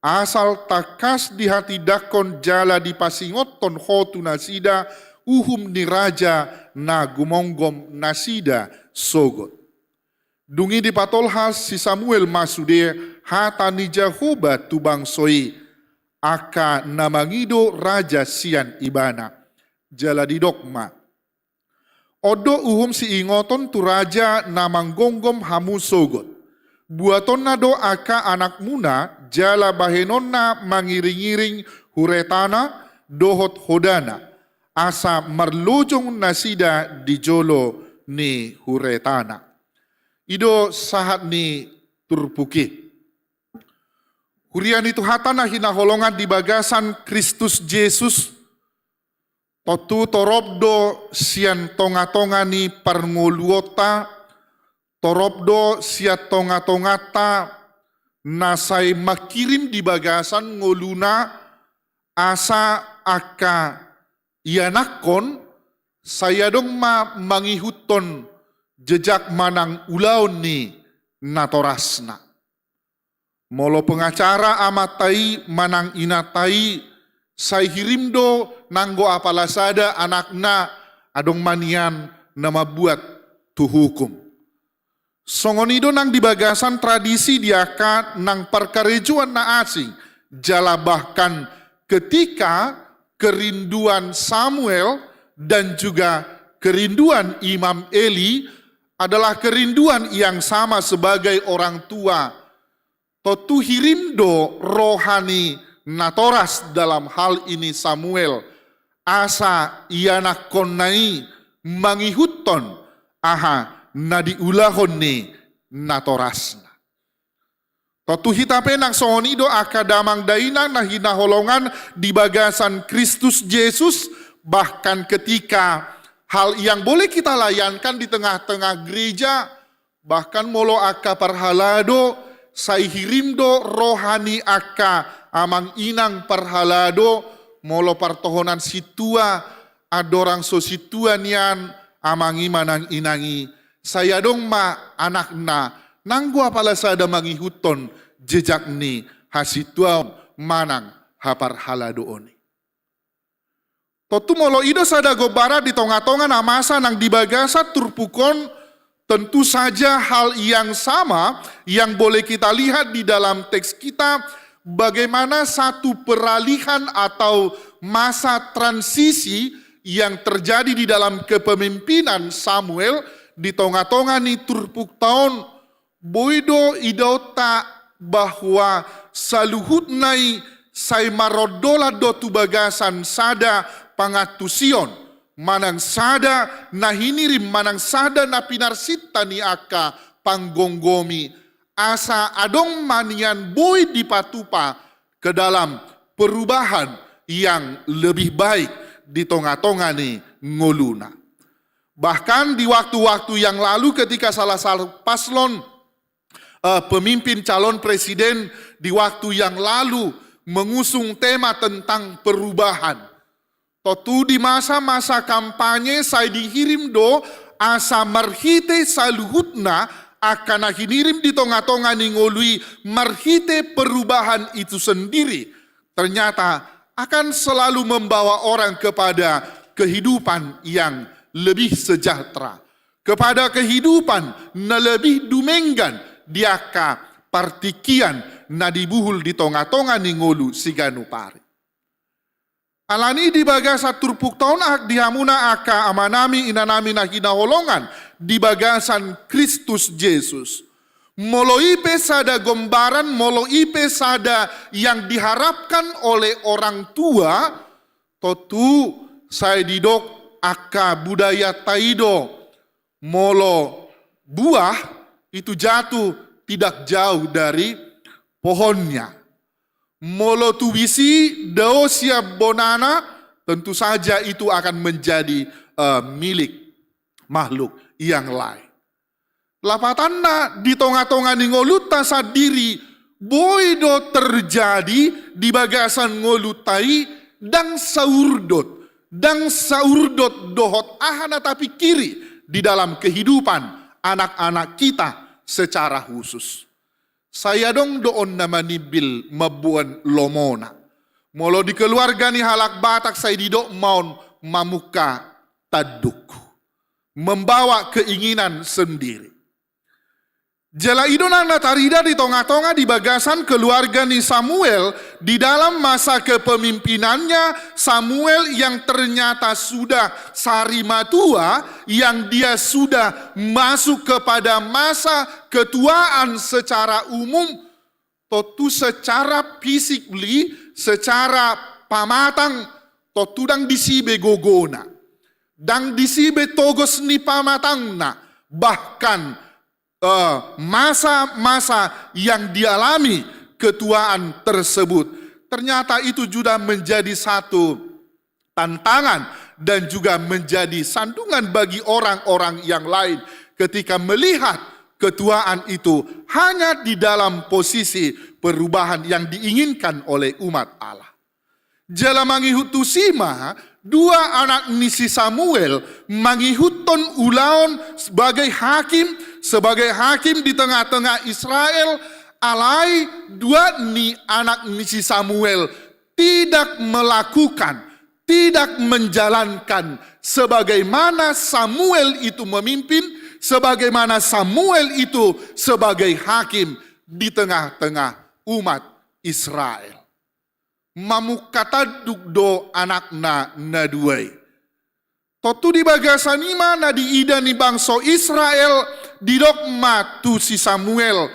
Asal tangkas dihatindangkon jala dipasingothon ho tu nasida uhum ni raja na gumomgom nasida sogot. Dung i dipatolhas si Samuel ma sude hata ni Jahowa tu bangso i, angka na mangido raja sian ibana. Jala didok ma: On do uhum siingoton tu raja na manggomgom hamu sogot. Buatonna do angka anakmuna jala bahenonna mangiringiring huretana dohot hodana, asa marlojong nasida di jolo ni huretana. I do sahat ni turpuk i. Huria ni Tuhanta na hinaholongan di bagasan Kristus Jesus, tontu torop do sian tongatonga ni parngoluonta, torop do sian tongatonganta na sai mangkirim di bagasan ngoluna, asa angka ianakhon sai adong ma mangihuthon jejak manang ulaon ni natorasna. Molo pengacara amanta i manang inanta i, sai hirim do nanggo apala sada anakna, adong ma nian na mambuat tu hukum. Songon i do nang di bagasan tradisi di angka nang parkarejoan na asing, jala bahkan ketika kerinduan Samuel dan juga kerinduan Imam Eli adalah kerinduan yang sama sebagai orang tua. Tontu hirim do roha ni natoras dalam hal ini Samuel, asa ianakkonna i mangihuthon aha na diulahon ni natorasna. Tontu hita pe nang songon i do angka damang dainang na hinaholongan di bagasan Kristus Jesus, bahkan ketika hal yang boleh kita layankan di tengah-tengah gereja, bahkan molo angka parhalado, sai hirim do roha ni angka amang inang parhalado, molo partohonan sintua, andorang so sintua nian amang i manang inang i, sai adong ma anakna nanggo apala sada mangihuthon jejak ni hasintuaon manang haparhaladoon i. Tontu molo i do sada gombaran di tonga-tonga na masa nang di bagasan turpuk on, tentu saja hal yang sama yang boleh kita lihat di dalam teks kita, bagaimana satu peralihan atau masa transisi yang terjadi di dalam kepemimpinan Samuel di tonga-tonga ni turpukta on. Boi do idaonta bahwa saluhutna i sai marondolan do tu bagasan sada pangantusion, manang sada na hinirim, manang sada na pinarsinta ni angka panggomgomi, asa adong ma nian boi dipatupa ke dalam perubahan yang lebih baik di tonga-tonga ni ngoluna. Bahkan di waktu-waktu yang lalu, ketika salah satu paslon, eh, pemimpin calon presiden di waktu yang lalu mengusung tema tentang perubahan. Tontu di masa-masa kampanye sai dihirim do asa marhite saluhutna angka na hinirim di tonga-tonga ni ngolu i, marhite perubahan itu sendiri, ternyata akan selalu membawa orang kepada kehidupan yang lebih sejahtera, kepada kehidupan na lebih dumenggan di angka partingkian na dibuhul di tonga-tonga ni ngolu siganup ari. Alani i di bagasan turpukta on, ahat di hamuna angka amanami inanami na hinaholongan di bagasan Kristus Jesus. Molo i pe sada gombaran, molo i pe sada yang diharapkan oleh orang tua, tontu sai didok angka budayata i do, molo buah itu jatuh tidak jauh dari pohonnya. Molo tubis i dao sian bonana, tentu saja itu akan menjadi, eh, milik makhluk yang lain. Lapatanna, di tonga-tonga ni ngolunta sandiri boi do terjadi di bagasan ngolunta i ndang saurdot, ndang saurdot dohot aha na tapingkiri di dalam kehidupan anak-anak kita secara khusus. Sai adong do on na manimbil mamboan lomona. Molo di keluarga ni halak Batak sai didok ma on mamungka tanduk, membawa keinginan sendiri. Jala i do nang na tarida di tonga-tonga di bagasan keluarga ni Samuel di dalam masa kepemimpinannya, Samuel yang ternyata sudah sari matua, yang dia sudah masuk kepada masa ketuaan secara umum, tontu secara physically, secara pamatang, tontu ndang disi be gogona, ndang disi be togos ni pamatangna, bahkan, eh, masa-masa yang dialami ketuaan tersebut, ternyata itu juga menjadi satu tantangan dan juga menjadi sandungan bagi orang-orang yang lain ketika melihat ketuaan itu hanya di dalam posisi perubahan yang diinginkan oleh umat Allah. Jala mangihut tusi ma, dua anak ni si Samuel mangihuthon ulaon sebagai hakim, sebagai hakim di tengah-tengah Israel, alai dua ni anak ni si Samuel tidak melakukan, tidak menjalankan sebagaimana Samuel itu memimpin, sebagaimana Samuel itu sebagai hakim di tengah-tengah umat Israel. Mamungka tanduk do anakna na dua i. Tontu di bagasan i ma na diida ni bangso Israel, didok ma tu si Samuel,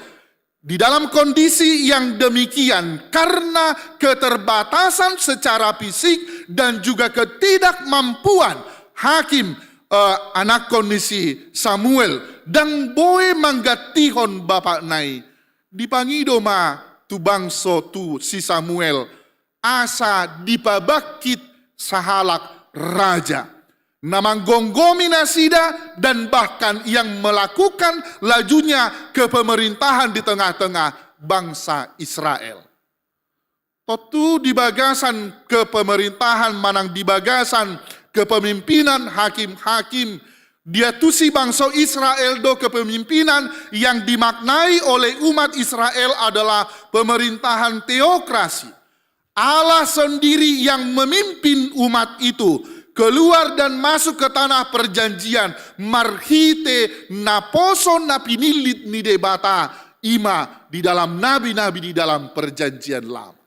di dalam kondisi yang demikian, karena keterbatasan secara fisik dan juga ketidakmampuan hakim, eh, anakkon ni si Samuel, ndang boi manggantihon bapakna i. Dipangido ma tu bangso tu si Samuel, asa dipabangkit sahalak raja na manggomgomi nasida dan bahkan yang melakukan lajunya kepemerintahan di tengah-tengah bangsa Israel. Tontu di bagasan kepemerintahan manang di bagasan kepemimpinan hakim-hakim, diantusi bangso Israel do kepemimpinan yang dimaknai oleh umat Israel adalah pemerintahan teokrasi. Allah sendiri yang memimpin umat itu keluar dan masuk ke tanah perjanjian marhite naposo na pinillit ni Debata, i ma di dalam nabi-nabi di dalam perjanjian lama.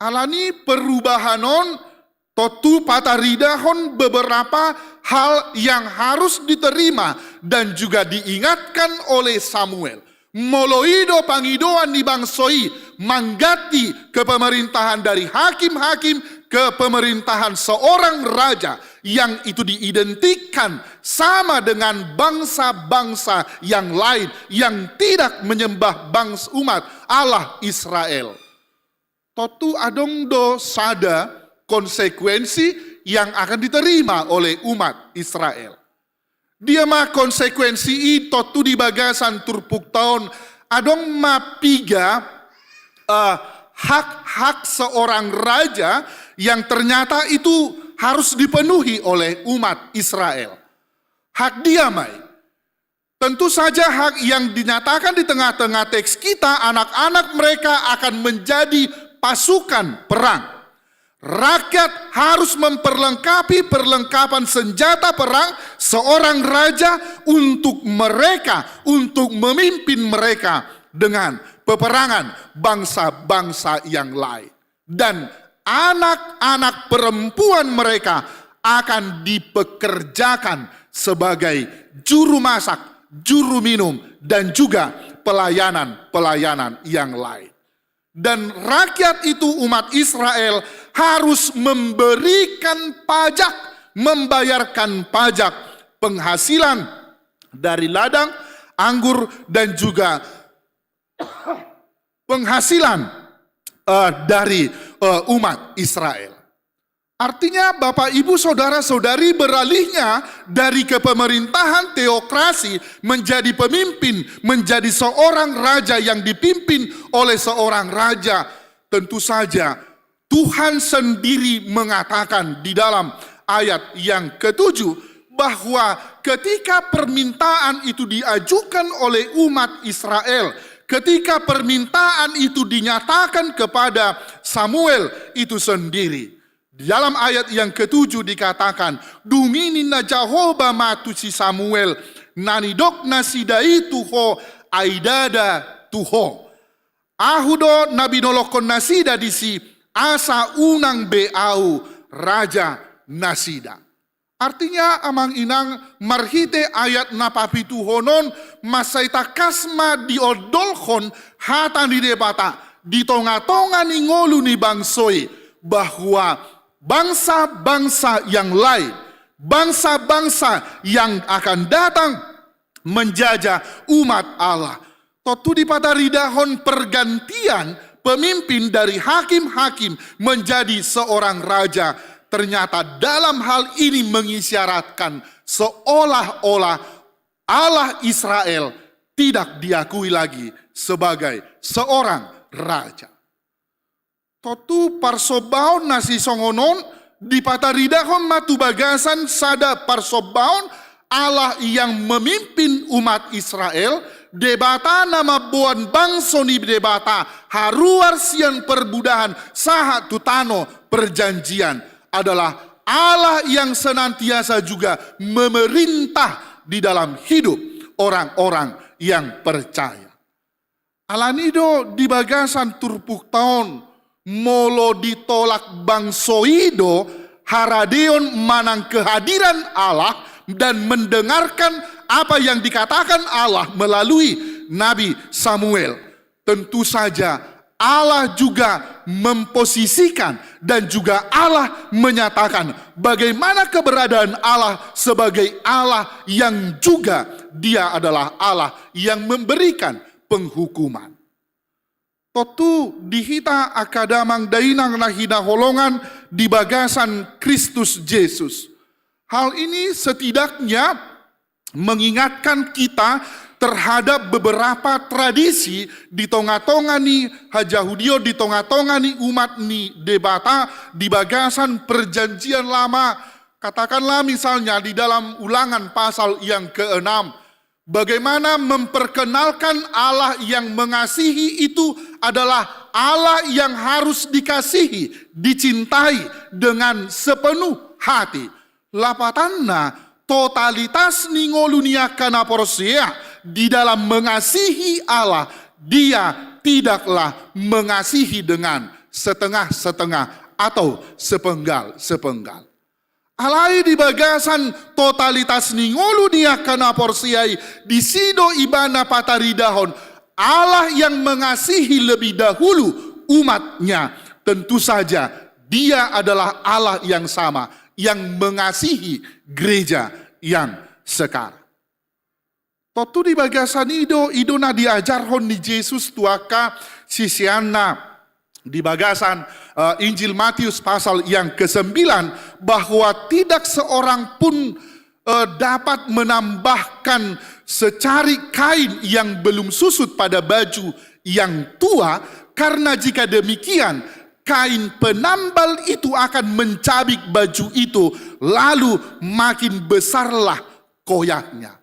Alani perubahan on tontu pataridahon beberapa hal yang harus diterima dan juga diingatkan oleh Samuel. Molo i do pangidoan ni bangso i mangganti kepemerintahan dari hakim-hakim ke pemerintahan seorang raja yang itu diidentikan sama dengan bangsa-bangsa yang lain yang tidak menyembah bangsa umat Allah Israel. Tontu adong do sada konsekuensi yang akan diterima oleh umat Israel. Dia ma konsekuensi i? Tontu di bagasan turpukta on adong ma piga, eh, hak-hak seorang raja yang ternyata itu harus dipenuhi oleh umat Israel. Hak dia ma i? Tentu saja hak yang dinyatakan di tengah-tengah teks kita, anak-anak mereka akan menjadi pasukan perang. Rakyat harus memperlengkapi perlengkapan senjata perang seorang raja untuk mereka, untuk memimpin mereka dengan peperangan bangsa-bangsa yang lain. Dan anak-anak perempuan mereka akan dipekerjakan sebagai juru masak, juru minum, dan juga pelayanan-pelayanan yang lain. Dan rakyat itu, umat Israel, harus memberikan pajak, membayarkan pajak penghasilan dari ladang anggur dan juga penghasilan, eh, dari, eh, umat Israel. Artinya, Bapak, Ibu, saudara-saudari, beralihnya dari kepemerintahan teokrasi menjadi pemimpin, menjadi seorang raja yang dipimpin oleh seorang raja. Tentu saja, Tuhan sendiri mengatakan di dalam ayat yang ketujuh bahwa ketika permintaan itu diajukan oleh umat Israel, ketika permintaan itu dinyatakan kepada Samuel itu sendiri, di dalam ayat yang ketujuh dikatakan, dung i ninna Jahowa ma tu si Samuel, na nidok nasida i tu ho, ai ndada tu ho. Ahu do na binolongkon nasida disi, asa unang be ahu raja nasida. Artinya, amang inang, marhite ayat na papituhon on, mansai tangkas ma diondolhon hata ni Debata di tonga-tonga ni ngolu ni bangso i, bahwa bangsa-bangsa yang lain, bangsa-bangsa yang akan datang menjajah umat Allah. Tontu dipataridahon pergantian pemimpin dari hakim-hakim menjadi seorang raja. Ternyata dalam hal ini mengisyaratkan seolah-olah Allah Israel tidak diakui lagi sebagai seorang raja. Tontu parsombaon na sisongon on dipataridahon ma tu bagasan sada parsombaon Allah yang memimpin umat Israel, Debata na mamboan bangso ni Debata haruar sian perbudahan sahat tu tano perjanjian, adalah Allah yang senantiasa juga memerintah di dalam hidup orang-orang yang percaya. Alani do di bagasan turpukta on, molo ditolak bangso i do haradeon manang kehadiran Allah dan mendengarkan apa yang dikatakan Allah melalui Nabi Samuel. Tentu saja Allah juga memposisikan dan juga Allah menyatakan bagaimana keberadaan Allah sebagai Allah yang juga Dia adalah Allah yang memberikan penghukuman. Tontu di hita angka damang dainang na hinaholongan di bagasan Kristus Jesus. Hal ini setidaknya mengingatkan kita terhadap beberapa tradisi di tonga-tonga ni hajahudion, di tonga-tonga ni umat ni Debata di bagasan Perjanjian Lama. Katakanlah misalnya di dalam Ulangan pasal yang keenam, bagaimana memperkenalkan Allah yang mengasihi itu adalah Allah yang harus dikasihi, dicintai dengan sepenuh hati. Lapatanna, totalitas ni ngolu ni angka na porsea di dalam mengasihi Allah, Dia tidaklah mengasihi dengan setengah-setengah atau sepenggal-sepenggal. Alai di bagasan totalitas ni ngolu ni angka na porsea i, disi do ibana pataridahon Allah yang mengasihi lebih dahulu umat-Nya. Tentu saja Dia adalah Allah yang sama yang mengasihi gereja yang sekarang. Tontu di bagasan i do, i do na diajarhon ni Jesus tu angka siseanna di bagasan, eh, Injil Matius pasal yang kesembilan, bahwa tidak seorang pun, eh, dapat menambahkan secari kain yang belum susut pada baju yang tua, karena jika demikian, kain penambal itu akan mencabik baju itu, lalu makin besarlah koyaknya.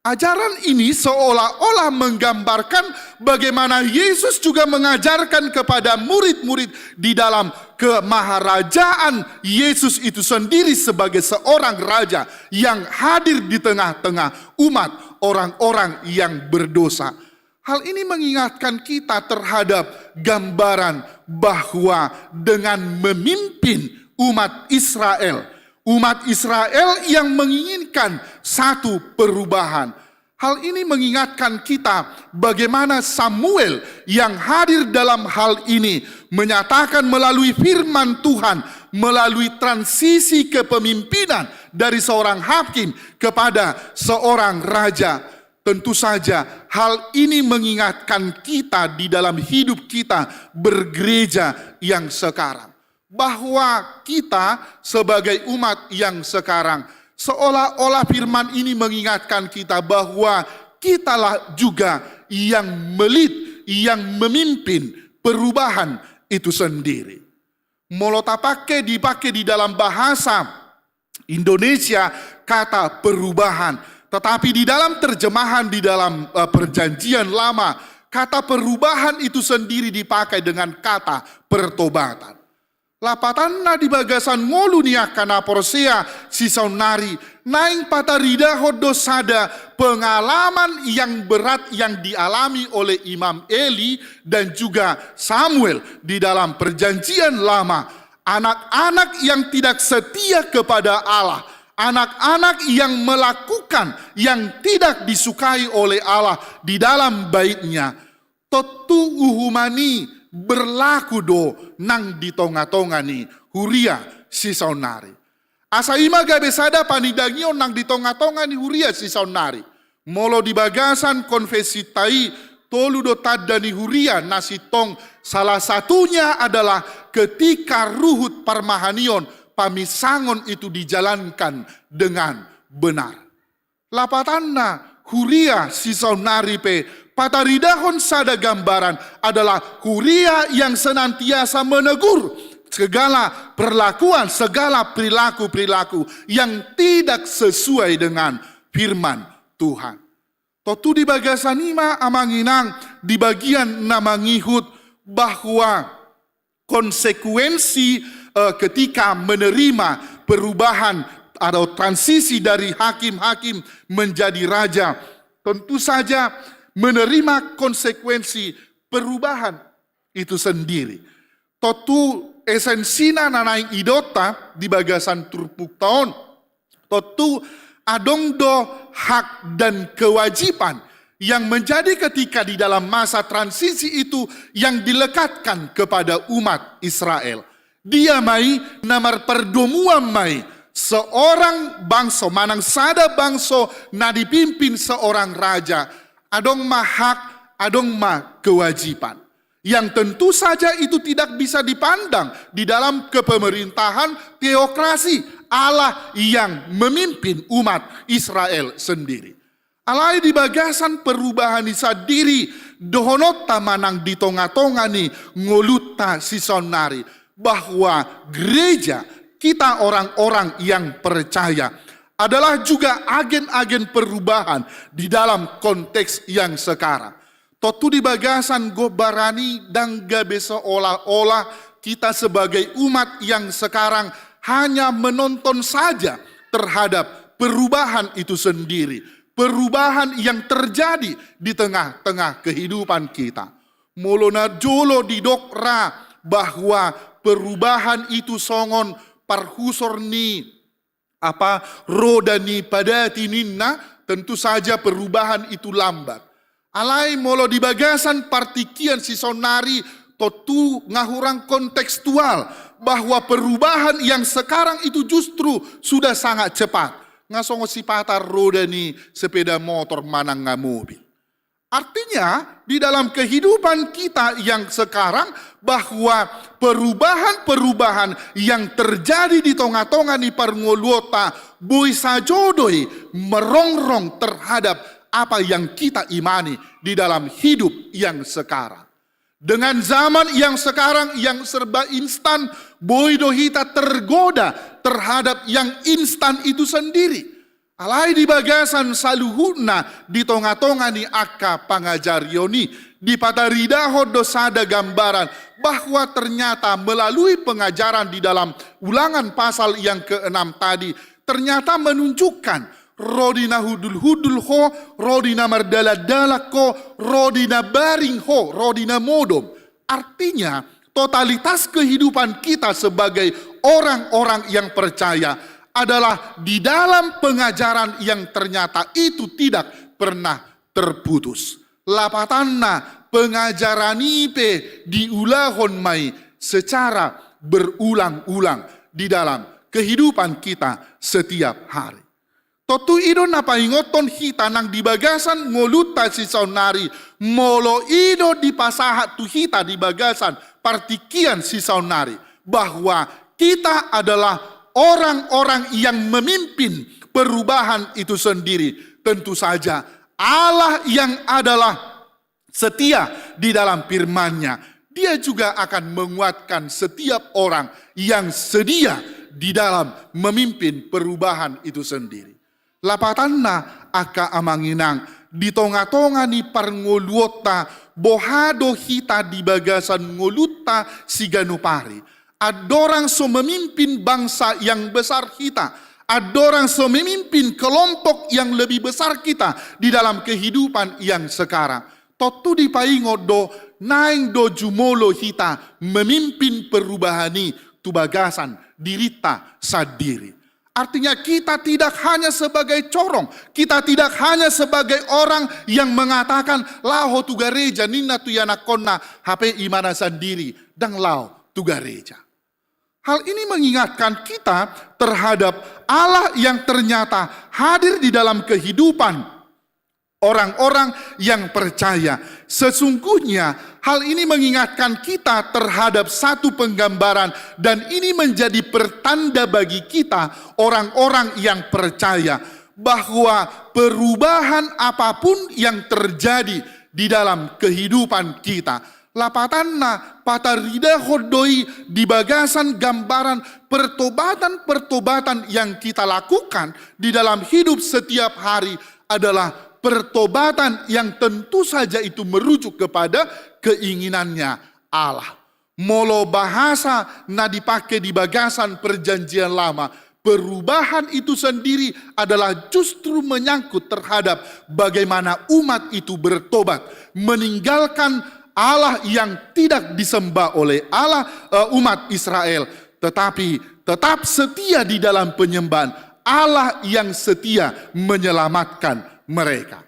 Ajaran ini seolah-olah menggambarkan bagaimana Yesus juga mengajarkan kepada murid-murid di dalam kemaharajaan Yesus itu sendiri sebagai seorang raja yang hadir di tengah-tengah umat orang-orang yang berdosa. Hal ini mengingatkan kita terhadap gambaran bahwa dengan memimpin umat Israel, umat Israel yang menginginkan satu perubahan. Hal ini mengingatkan kita bagaimana Samuel yang hadir dalam hal ini menyatakan melalui firman Tuhan, melalui transisi kepemimpinan dari seorang hakim kepada seorang raja. Tentu saja, hal ini mengingatkan kita di dalam hidup kita bergereja yang sekarang, bahwa kita sebagai umat yang sekarang, seolah-olah firman ini mengingatkan kita bahwa kitalah juga yang melit, yang memimpin perubahan itu sendiri. Molo tapake, dipake di dalam bahasa Indonesia kata perubahan, tetapi di dalam terjemahan di dalam, eh, Perjanjian Lama, kata perubahan itu sendiri dipakai dengan kata pertobatan. Lapatanna di bagasan ngolu ni angka na porsea sisaonnari, naeng pataridahon do sada pengalaman yang berat yang dialami oleh Imam Eli dan juga Samuel di dalam Perjanjian Lama. Anak-anak yang tidak setia kepada Allah, anak-anak yang melakukan yang tidak disukai oleh Allah di dalam Bait-Nya, tontu uhuman i berlaku do nang di tonga-tonga ni huria sisaonnari. Asa i ma gabe sada panindangion nang di tonga-tonga ni huria sisaonnari. Molo di bagasan konfesinta i, tolu do tanda ni huria na sintong, salah satunya adalah ketika ruhut parmahanion, paminsangon itu dijalankan dengan benar. Lapatanna, huria sisaonnari pe pataridahon sada gambaran adalah huria yang senantiasa menegur segala perlakuan, segala perilaku-perilaku yang tidak sesuai dengan firman Tuhan. Tontu di bagasan i ma, amang inang, di bagian na mangihut bahwa konsekuensi, eh, ketika menerima perubahan atau transisi dari hakim-hakim menjadi raja, tentu saja menerima konsekuensi perubahan itu sendiri. Tontu esensina na naeng idaonta di bagasan turpukta on, tontu adong do hak dan kewajiban yang menjadi ketika di dalam masa transisi itu yang dilekatkan kepada umat Israel. Dia ma i na marpardomuan ma i seorang bangso manang sada bangso na dipimpin seorang raja, adong ma hak, adong ma kewajiban. Yang tentu saja itu tidak bisa dipandang di dalam kepemerintahan teokrasi Allah yang memimpin umat Israel sendiri. Alai di bagasan perubahan i sandiri, dohononta manang di tonga-tonga ni ngolunta sisaonnari, bahwa gereja, kita orang-orang yang percaya, adalah juga agen-agen perubahan di dalam konteks yang sekarang. Tontu di bagasan gombaran i ndang gabe seolah-olah kita sebagai umat yang sekarang hanya menonton saja terhadap perubahan itu sendiri, perubahan yang terjadi di tengah-tengah kehidupan kita. Molo na jolo didok ra bahwa perubahan itu songon parhusor ni apa, roda ni padati ninna, tentu saja perubahan itu lambat. Alai molo di bagasan partingkian sisaonnari, tontu nga hurang kontekstual bahwa perubahan yang sekarang itu justru sudah sangat cepat. Nga songon sipata roda ni sepeda motor manang nga mobil. Artinya, di dalam kehidupan kita yang sekarang, bahwa perubahan-perubahan yang terjadi di tonga-tonga ni parngoluonta, boi sajo do i merongrong terhadap apa yang kita imani di dalam hidup yang sekarang. Dengan zaman yang sekarang yang serba instan, boi do hita tergoda terhadap yang instan itu sendiri. Alai di bagasan saluhutna di tonga-tonga ni angka pangajarion i, dipataridahon do sada gambaran bahwa ternyata melalui pengajaran di dalam Ulangan pasal yang keenam tadi, ternyata menunjukkan ro di na hundul-hundul ho, ro di na mardalan-dalan ho, ro di na baring ho, ro di na modom. Artinya, totalitas kehidupan kita sebagai orang-orang yang percaya adalah di dalam pengajaran yang ternyata itu tidak pernah terputus. Lapatanna, pengajaran i pe diulahon ma i secara berulang-ulang di dalam kehidupan kita setiap hari. Tontu i do na paingothon hita nang di bagasan ngolunta sisaonnari, molo i do dipasahat tu hita di bagasan partingkian sisaonnari, bahwa kita adalah orang-orang yang memimpin perubahan itu sendiri. Tentu saja, Allah yang adalah setia di dalam firman-Nya, Dia juga akan menguatkan setiap orang yang sedia di dalam memimpin perubahan itu sendiri. Lapatanna, angka amang inang, di tonga-tonga ni parngoluonta, boha do hita di bagasan ngolunta siganup ari? Andorang so memimpin bangsa yang besar kita, andorang so memimpin kelompok yang lebih besar kita di dalam kehidupan yang sekarang. Tontu dipaingot do, naeng do jumolo hita memimpin perubahan i tu bagasan dirinta sandiri. Artinya, kita tidak hanya sebagai corong, kita tidak hanya sebagai orang yang mengatakan, "Laho tu gareja," ninna tu ianakhonna, hape imana sandiri ndang laho tu gareja. Hal ini mengingatkan kita terhadap Allah yang ternyata hadir di dalam kehidupan orang-orang yang percaya. Sesungguhnya, hal ini mengingatkan kita terhadap satu penggambaran, dan ini menjadi pertanda bagi kita, orang-orang yang percaya, bahwa perubahan apapun yang terjadi di dalam kehidupan kita, lapatanna, pataridahon do i di bagasan gambaran pertobatan-pertobatan yang kita lakukan di dalam hidup setiap hari adalah pertobatan yang tentu saja itu merujuk kepada keinginannya Allah. Molo bahasa na dipake di bagasan Perjanjian Lama, Perubahan itu sendiri adalah justru menyangkut terhadap bagaimana umat itu bertobat, meninggalkan Allah yang tidak disembah oleh Allah, eh, umat Israel, tetapi tetap setia di dalam penyembahan Allah yang setia menyelamatkan mereka.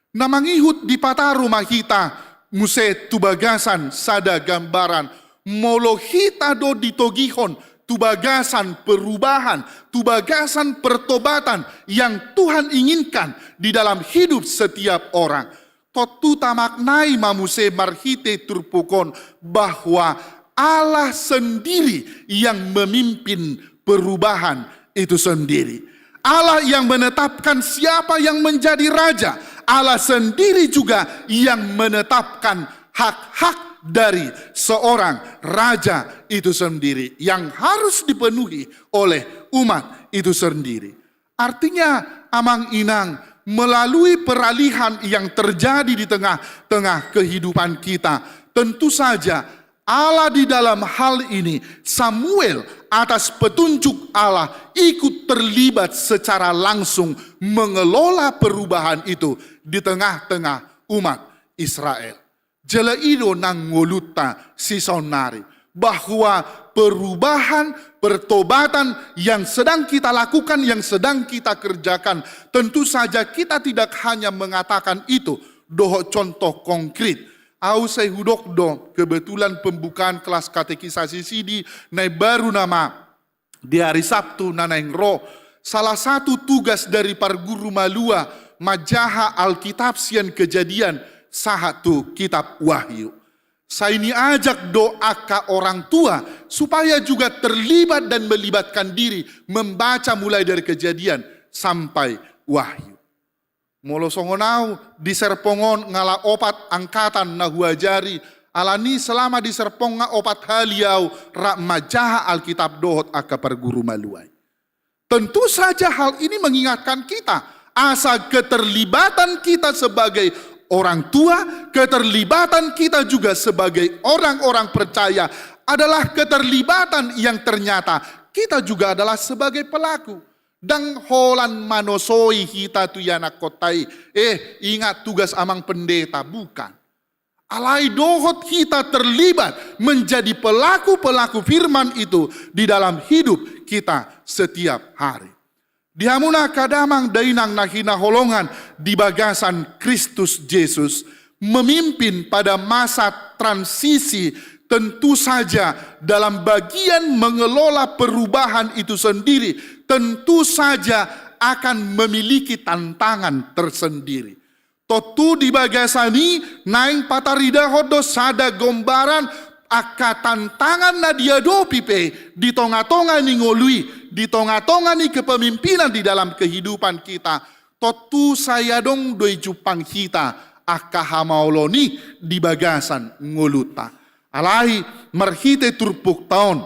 Na mangihut dipataru ma hita muse tu bagasan sada gambaran, molo hita do ditogihon tu bagasan perubahan, tu bagasan pertobatan yang Tuhan inginkan di dalam hidup setiap orang. Tontu tamaknai ma muse marhite turpuk on bahwa Allah sendiri yang memimpin perubahan itu sendiri. Allah yang menetapkan siapa yang menjadi raja. Allah sendiri juga yang menetapkan hak-hak dari seorang raja itu sendiri yang harus dipenuhi oleh umat itu sendiri. Artinya, amang inang, melalui peralihan yang terjadi di tengah-tengah kehidupan kita, tentu saja Allah di dalam hal ini, Samuel atas petunjuk Allah ikut terlibat secara langsung mengelola perubahan itu di tengah-tengah umat Israel. Jala i do nang ngolunta sisaonnari, bahwa perubahan, pertobatan yang sedang kita lakukan, yang sedang kita kerjakan, tentu saja kita tidak hanya mengatakan itu dohot contoh konkret. Au sai hudok do, kebetulan pembukaan kelas katekisasi sidi na imbaru nama di hari Sabtu na naeng ro, salah satu tugas dari parguru malua manjaha Alkitab sian Kejadian sahat tu kitab Wahyu. Sai niajak do angka orang tua supaya juga terlibat dan melibatkan diri membaca mulai dari Kejadian sampai Wahyu. Molo songon au, di serpong on ngala opat angkatan na huajari, alani selama di serpong nga opat hali au rap manjaha Alkitab dohot angka parguru malua i. Tentu saja hal ini mengingatkan kita, asa keterlibatan kita sebagai orang tua, keterlibatan kita juga sebagai orang-orang percaya adalah keterlibatan yang ternyata kita juga adalah sebagai pelaku. Ndang holan manosoi hita tu ianakkonta i, eh, ingat tugas amang pendeta, bukan. Alai dohot hita terlibat menjadi pelaku-pelaku firman itu di dalam hidup kita setiap hari. Di hamuna angka damang dainang na hinaholongan di bagasan Kristus Jesus, memimpin pada masa transisi, tentu saja dalam bagian mengelola perubahan itu sendiri, tentu saja akan memiliki tantangan tersendiri. Tontu di bagasan i naeng pataridahon do sada gombaran angka tantangan na diadopi pe di tonga-tonga ni ngolu i, di tonga-tonga ni kepemimpinan di dalam kehidupan kita. Tontu sai adong do i jumpang hita angka hamaolon i di bagasan ngolunta. Alai marhite turpukta on,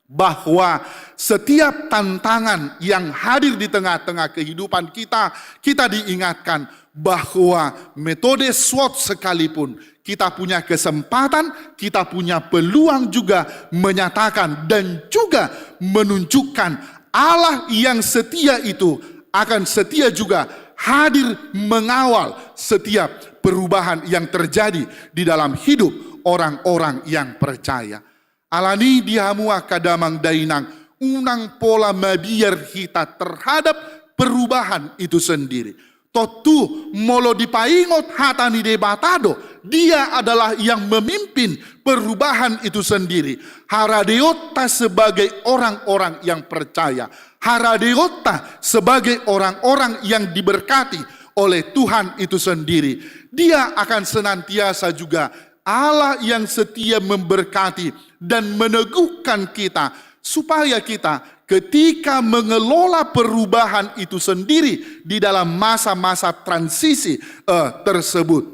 bahwa setiap tantangan yang hadir di tengah-tengah kehidupan kita, kita diingatkan bahwa metode SWOT sekalipun, kita punya kesempatan, kita punya peluang juga menyatakan dan juga menunjukkan Allah yang setia itu akan setia juga hadir mengawal setiap perubahan yang terjadi di dalam hidup orang-orang yang percaya. Alani di hamu angka damang dainang, unang pola mabiar hita terhadap perubahan itu sendiri. Tontu molo dipaingot hata ni Debata do, Dia adalah yang memimpin perubahan itu sendiri. Haradeonta sebagai orang-orang yang percaya, haradeonta sebagai orang-orang yang diberkati oleh Tuhan itu sendiri. Dia akan senantiasa juga Allah yang setia memberkati dan meneguhkan kita, supaya kita ketika mengelola perubahan itu sendiri di dalam masa-masa transisi, eh, tersebut.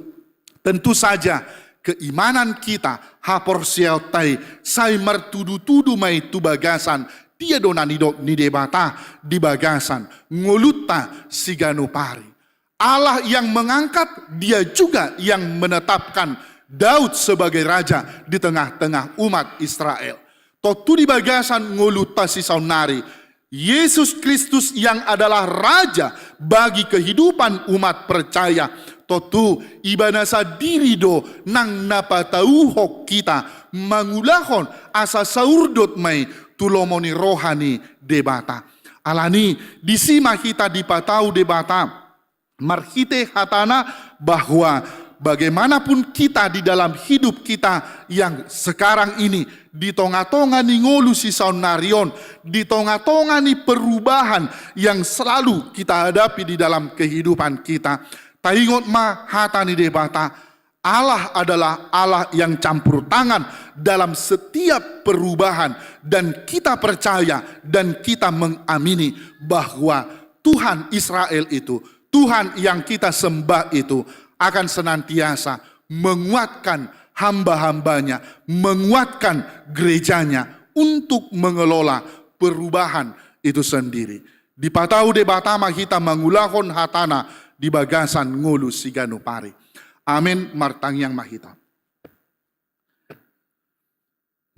Tentu saja keimanan kita, haporseaonta i sai martudu-tudu ma i tu bagasan dia do na nidok ni Debata di bagasan ngolunta siganup ari. Allah yang mengangkat, Dia juga yang menetapkan Daud sebagai raja di tengah-tengah umat Israel. Tontu di bagasan ngolunta sisaonnari, Yesus Kristus yang adalah Raja bagi kehidupan umat percaya. Tontu Ibana sandiri do nang na patauhon hita mangulahon asa saurdot ma i tu lomo ni roha ni Debata. Alani disi ma hita dipatau Debata marhite hatana bahwa bagaimanapun kita di dalam hidup kita yang sekarang ini, di tonga-tonga ni ngolu sisaonnari on, di tonga-tonga ni perubahan yang selalu kita hadapi di dalam kehidupan kita, taingot ma hata ni Debata, Allah adalah Allah yang campur tangan dalam setiap perubahan, dan kita percaya dan kita mengamini bahwa Tuhan Israel itu, Tuhan yang kita sembah itu akan senantiasa menguatkan hamba-hambanya, menguatkan gerejanya untuk mengelola perubahan itu sendiri. Dipatau Debata ma hita mangulahon hatana di bagasan ngolu siganup ari. Amen. Martangiang ma hita.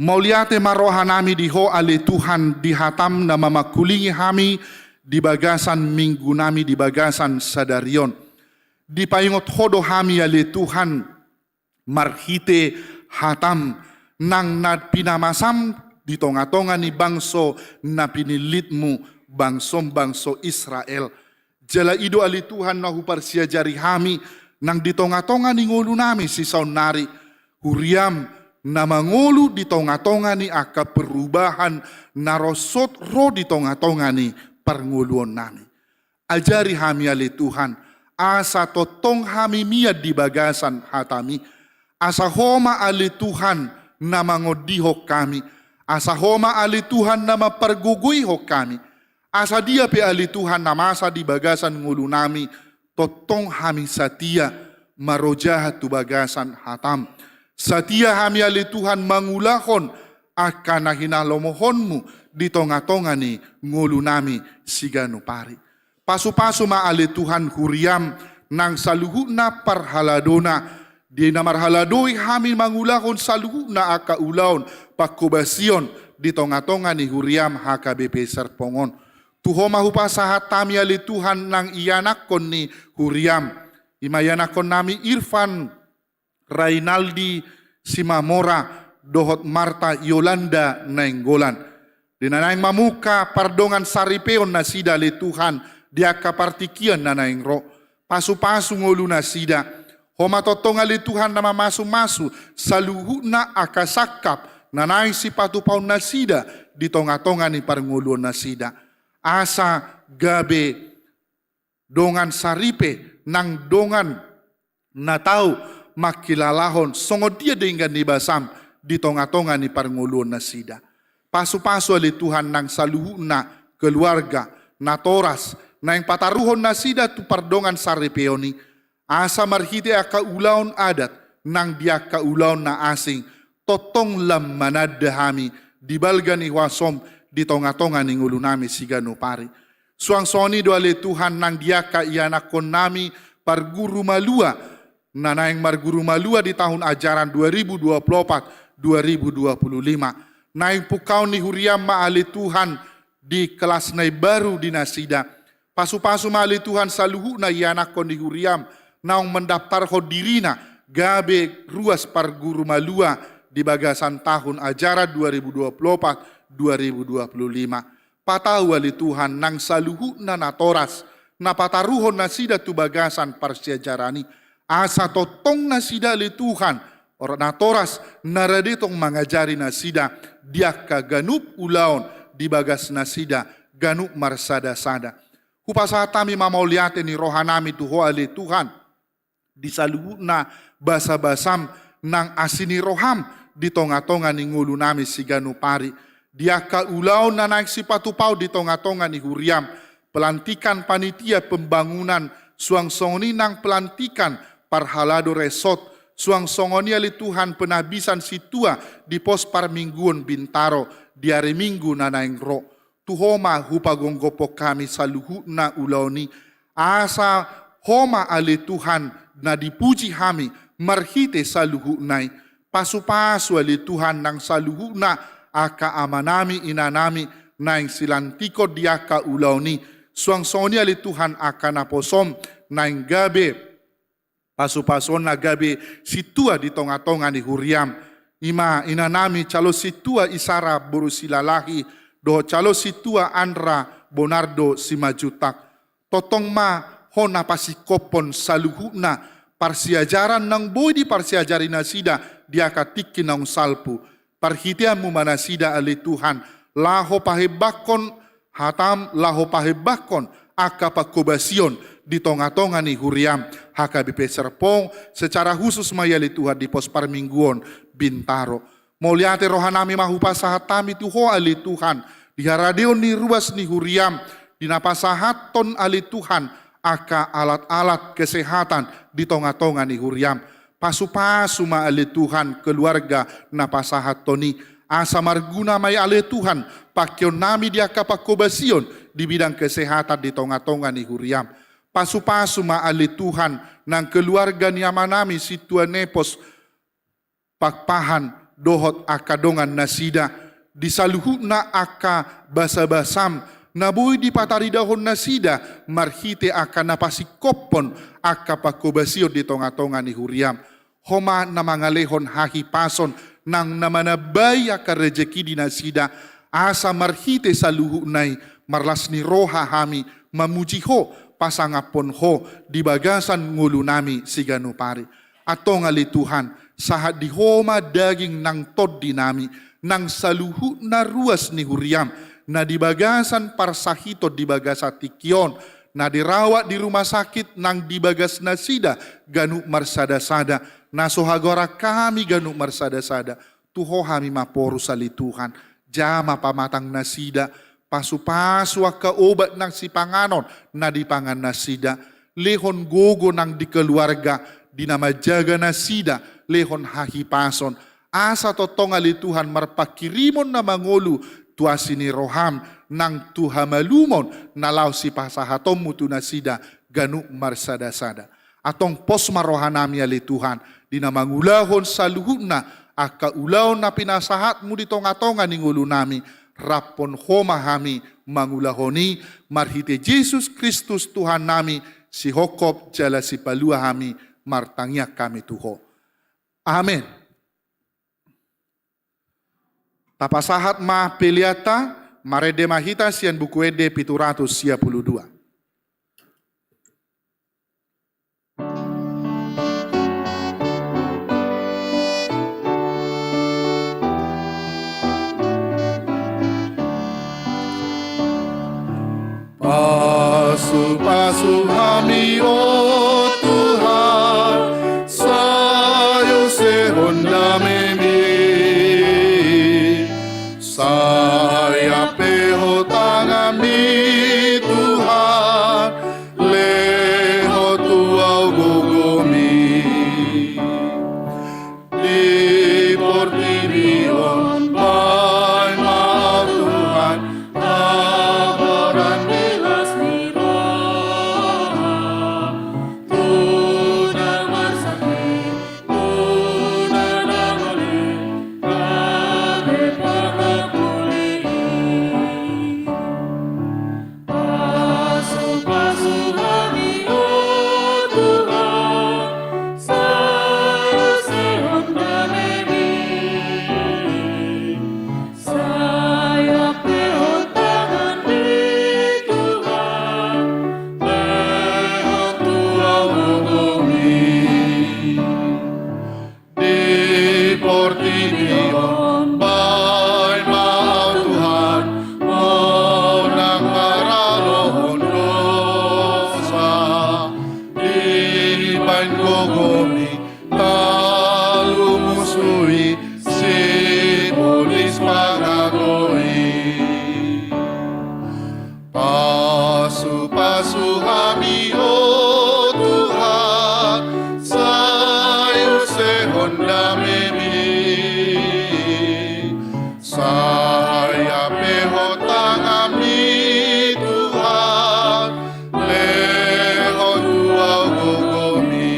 Mauliate ma rohanami di Ho ale Tuhan, di hatam na mamangkulingi hami di bagasan minggunami di bagasan sadari on. Dipaingot Ho do hami ale Tuhan, marhite hatam nang na pinamasam di tonga-tonga ni bangso na pinillitmu, bangsom bangso Israel. Jala i do ale Tuhan na huparsiajari hami nang di tonga-tonga ni ngolunami sisaonnari. Huriam na mangolu di tonga-tonga ni angka perubahan na rosot ro di tonga-tonga ni parngoluonnami. Ajari hami ale Tuhan, asa tongtong hami mian di bagasan hatami. Asa Ho ma ale Tuhan na mangondihon hami. Asa Ho ma ale Tuhan na mampargogoihon hami. Asa dia pe ale Tuhan na masa di bagasan ngolunami, tongtong hami satia marojahan tu bagasan hatam. Satia hami ale Tuhan mangulahon angka na hinalomohonmu di tonga-tonga ni ngolunami siganup ari. Pasu-pasu ma ale Tuhan huriam nang saluhutna parhaladona, di na marhaladoi hami mangulahon saluhutna angka ulaon pangkobasion di tonga-tonga ni huriam H K B P Serpong on. Tu Ho ma hupasahat hami ale Tuhan nang ianakhon ni huriam. I ma ianakhonnami Irfan, Rainaldi, Simamora, dohot Marta Yolanda Nainggolan. Di na naeng mamungka pardongan saripeon nasida ale Tuhan di angka partingkian na naeng ro. Pasu-pasu ngolunasida. Ho ma tongtong ale Tuhan na mamasu-masu saluhutna angka sangkap na naeng sipatupaonnasida di tonga-tonga ni parngoluonnasida. Asa gabe dongan saripe nang dongan na tau mangkilalahon songon dia denggan ni basam di tonga-tonga ni parngoluonnasida. Pasu-pasu ale Tuhan nang saluhutna keluarga natoras naeng pataruhonnasida tu pardongan saripeon i, asa marhite angka ulaon adat nang di angka ulaon na asing, tongtong lam mananda hami di balga ni huasom di tonga-tonga ni ngolunami siganup ari. Suang songon i do ale Tuhan nang di angka ianakhonnami parguru malua na naeng marguru malua di tahun ajaran dua ribu dua puluh empat dua ribu dua puluh lima. Naeng pungkaon ni huriam ma ale Tuhan di kelas na imbaru di nasida. Pasu-pasu ma ale Tuhan saluhutna ianakhon ni huriam naung mendaftarhon dirina gabe ruas parguru malua di bagasan tahun ajaran dua ribu dua puluh empat dua ribu dua puluh lima. Patau ale Tuhan nang saluhutna natoras na pataruhonnasida tu bagasan parsiajaran i, asa tongtong nasida ale Tuhan natoras na rade tong mangajari nasida di angka ganup ulaon di bagasnasida ganup marsada-sada. Hupasahat hami ma mauliate ni rohanami tu Ho ale Tuhan di saluhutna basa-basam nang asi ni roham di tonga-tonga ni ngolunami siganup ari. Di angka ulaon na naeng sipatupaon di tonga-tonga ni huriam, pelantikan panitia pembangunan, suang songon i nang pelantikan parhalado resort, suang songon i ale Tuhan penahbisan sintua di pos parmingguon Bintaro di ari Minggu na naeng ro. Tu Ho ma hupagomgophon hami saluhutna ulaon i, asa Ho ma ale Tuhan na dipuji hami marhite saluhutna i. Pasu-pasu ale Tuhan nang saluhutna angka amanami inanami naeng silantikon di angka ulaon i. Suang songon i ale Tuhan angka naposom naeng gabe pasupasuon na gabe sintua di tongatonga ni huriam. I ma inanami calon sintua Isara boru Silalahi dohot calon sintua Andra Bonardo Simanjuntak. Tongtong ma Ho na pasingkophon saluhutna parsiajaran naung boi diparsiajari nasida di angka tingki naung salpu. Parhiteanmu ma nasida ale Tuhan, laho pahembangkon hatam, laho pahembangkon angka pangkobasion di tongatonga ni huriam H K B P Serpong, secara khusus ma i ale Tuhan di pos parmingguon Bintaro. Mauliate rohanami ma hupasahat hami tu Ho ale Tuhan, di haradeon ni ruas ni huriam, di na pasahathon ale Tuhan angka alat-alat kesehatan di tongatonga ni huriam. Pasupasu ma ale Tuhan keluarga na pasahathon i, asa marguna ma i ale Tuhan pangkeonnami di angka pangkobasion di bidang kesehatan di tongatonga ni huriam. Pasupasu ma ale Tuhan nang keluarga ni amanami sintua nepos Pakpahan dohot angka dongan nasida, di saluhutna angka basabasam na boi dipataridahon nasida marhite angka na pasingkophon angka pangkobasion di tongatonga ni huriam. Ho ma na mangalehon hahipason nang na manambai angka rejeki di nasida, asa marhite saluhutna i marlas ni roha hami mamuji Ho, pasangaphon Ho di bagasan ngolunami siganup ari. Antong ale Tuhan, sahat di Ho ma daging nang tondinami, nang saluhutna ruas ni huriam, na di bagasan parsahiton di bagasan tingki on, na dirawat di rumah sakit nang di bagas nasida ganup marsadasada, na so hagoran hami ganup marsadasada. Tu Ho hami maporus ale Tuhan, jama pamatang nasida, pasupasu angka obat nang sipanganon na dipangan nasida, lehon gogo nang di keluarga di na manjaga nasida, lehon hahipason, asa tongtong ale Tuhan marpanghirimon na mangolu tu asi ni roham nang tu hamalumon na laho sipasahatonmu tu nasida ganup marsadasada. Antong pos ma rohanami ale Tuhan, di na mangulahon saluhutna angka ulaon na pinasahatmu di tongatonga ni ngolunami, raphon Ho ma hami mangulahon i, marhite Jesus Kristus Tuhannami, sihophop jala sipalua hami, martangiang hami tu Ho. Amen. Tapasahat ma peleanta, marende ma hita sian Buku Ende pitu ratus sia pulu dua. Pasupasu hami, o Tuhan, sai usehon damemi. Sai ampehon tanganmi, Tuhan, lehon tu ahu gogomi. Di portibi on baen ma ahu, Tuhan, habaran ni las ni roha, tu na marsahit, tu na dangol i, gabe pangapuli i. Pasupasu hami, o Tuhan, sai usehon damemi. Sai ampehon tanganmi, Tuhan, lehon tu ahu gogomi. Di portibi on baen ma ahu, Tuhan, monang maralohon dosa. Dibaen gogomi talu musu i, sibolis pangago i. Pasupasu hami, o Tuhan, sai usehon damemi. Sai ampehon tanganmi, Tuhan, lehon tu ahu gogomi.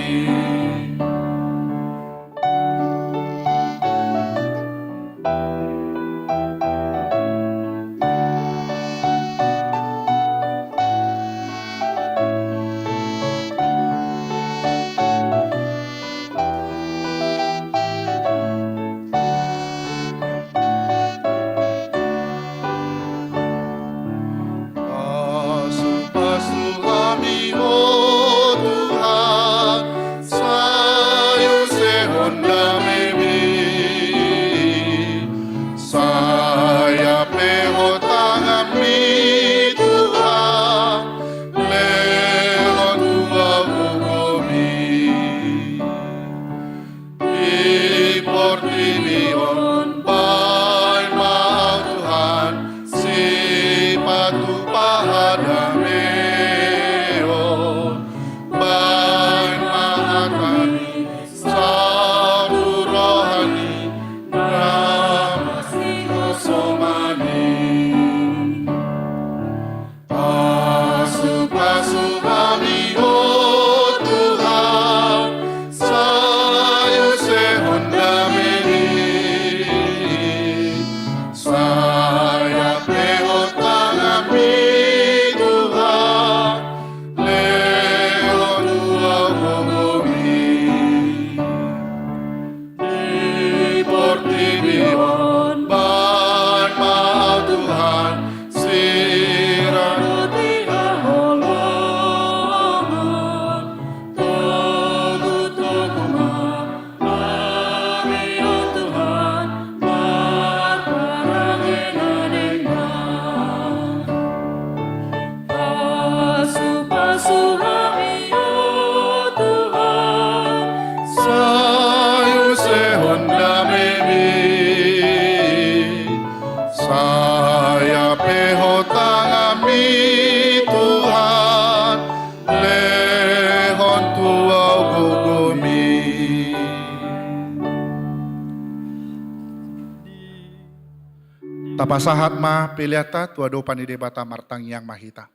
Tapasahat ma peleanta tu adopan ni Debata, martangiang ma hita.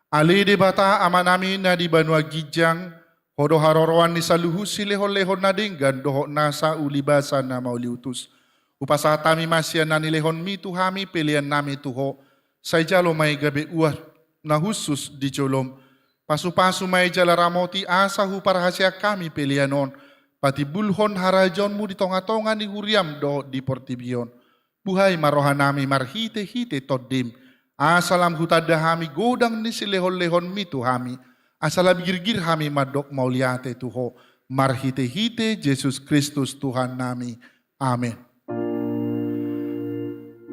Ale Debata Amanami na di banua ginjang, Ho do haroroan ni saluhut silehonlehon na denggan dohot nasa ulibasa na mauliutus. Hupasahat hami ma sian na nilehonMi tu hami peleannami tu Ho, sai jalo ma i gabe uap na hushus di joloM. Pasupasu ma i jala ramoti asa huparhaseang hami pelean on patimbulhon harajaonMu di tongatonga ni huriaM dohot di portibi on. Buhai ma rohanami marhitehite TondiM, asa lam hutanda hami godang ni silehonlehonMi tu hami, asa lam girgir hami mandok mauliate tu Ho, marhitehite Jesus Kristus Tuhannami. Amen.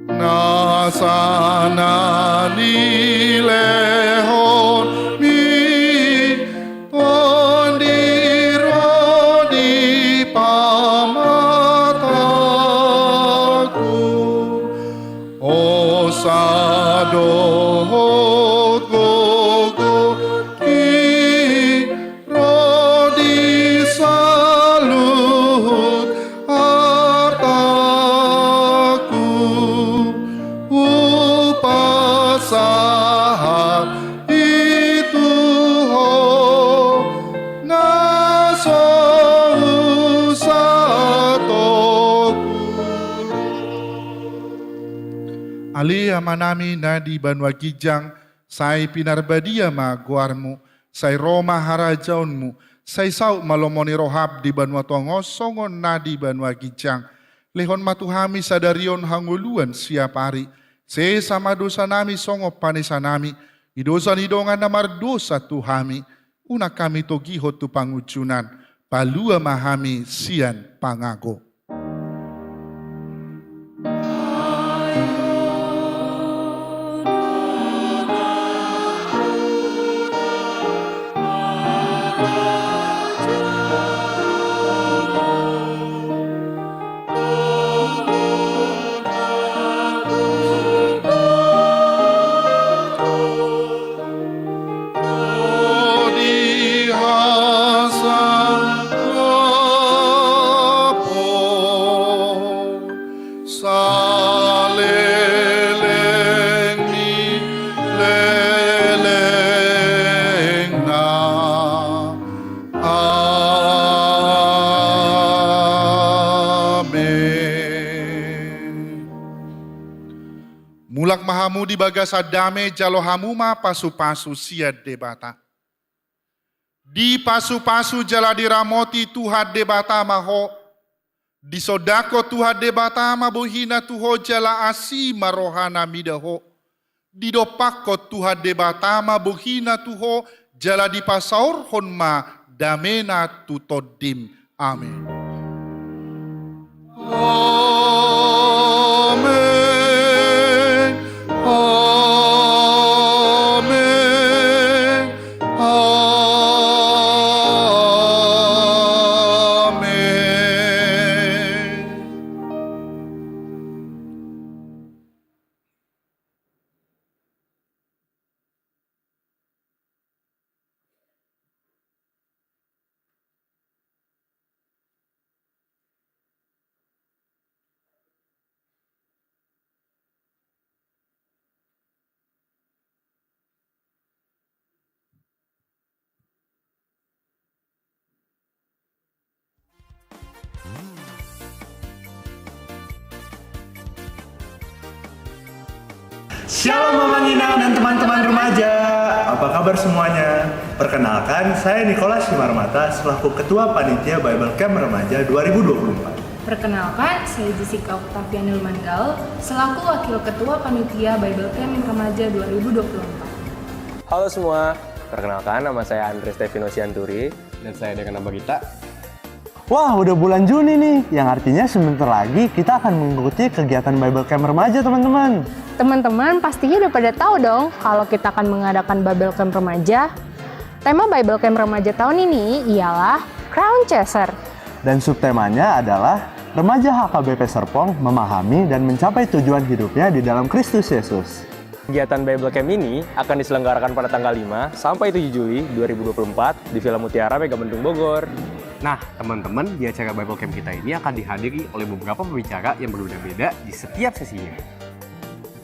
Nasa na nilehonMi Tondi ro di pamatangku, hosa dohot gogo i ro di saluhut artangku, hupasahat i tu Ho na so husatongku. Ale Amanami na di banua ginjang, sai pinarbadia ma goarMu, sai ro ma harajaonMu, sai saut ma lomo ni rohaM di banua tonga on songon na di banua ginjang. Lehon ma tu hami sadari on hangoluan siapari. Sesa ma dosanami songon panesanami di dosa ni dongan na mardosa tu hami. Unang hami togihon tu pangunjunan, palua ma hami sian pangago. Di hasangapon saleleng ni lelengna. Amen. Mulak ma hamu di bagasan dame, jalo hamu ma pasupasu sian Debata. Dipasupasu jala diramoti Tuhan Debata ma ho. Disondangkon Tuhan Debata ma bohina tu ho jala asi ma rohana mida ho. Didompakkon Tuhan Debata ma bohina tu ho jala dipasaorhon ma damena tu tondim. Amen. Amen. Amen. Amen. Shalom Mamang Inang dan teman-teman remaja. Apa kabar semuanya? Perkenalkan, saya Nicholas Simarmata selaku Ketua Panitia Bible Camp Remaja dua ribu dua puluh empat. Perkenalkan, saya Jessica Octaviani Lumanggal selaku Wakil Ketua Panitia Bible Camp Remaja dua ribu dua puluh empat. Halo semua, perkenalkan, nama saya Andre Stefino Sianturi. Dan saya Deka Nambagita. Wah, udah bulan Juni nih, yang artinya sebentar lagi kita akan mengikuti kegiatan Bible Camp Remaja, teman-teman. Teman-teman pastinya udah pada tahu dong kalau kita akan mengadakan Bible Camp Remaja. Tema Bible Camp Remaja tahun ini ialah Crown Chaser. Dan subtemanya adalah Remaja H K B P Serpong memahami dan mencapai tujuan hidupnya di dalam Kristus Yesus. Kegiatan Bible Camp ini akan diselenggarakan pada tanggal lima sampai tujuh Juli dua ribu dua puluh empat di Villa Mutiara, Megamendung, Bogor. Nah, teman-teman, di acara Bible Camp kita ini akan dihadiri oleh beberapa pembicara yang berbeda-beda di setiap sesinya.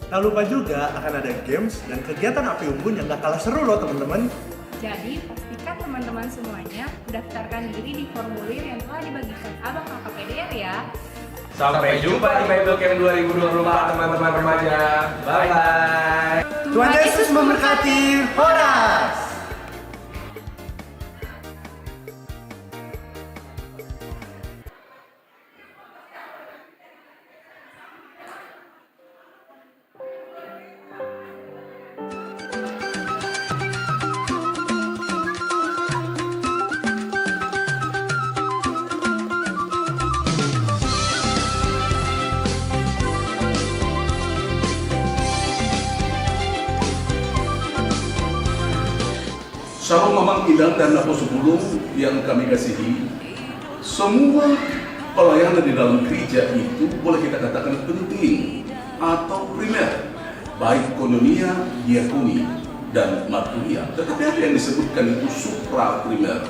Tak lupa juga akan ada games dan kegiatan api unggun yang gak kalah seru loh, teman-teman. Jadi, pastikan teman-teman semuanya mendaftarkan diri di formulir yang telah dibagikan Abang K K P D R ya. Sampai jumpa di Bible Camp dua ribu dua puluh empat, teman-teman remaja. Bye-bye. Tuhan Yesus memberkati. Horas. Shalom, Amang, Inang, dan Naposobulung yang kami kasihi. Semua pelayanan di dalam gereja itu boleh kita katakan penting atau primer, baik koinonia, diakoni, dan marturia. Tetapi ada yang disebutkan itu supra primer.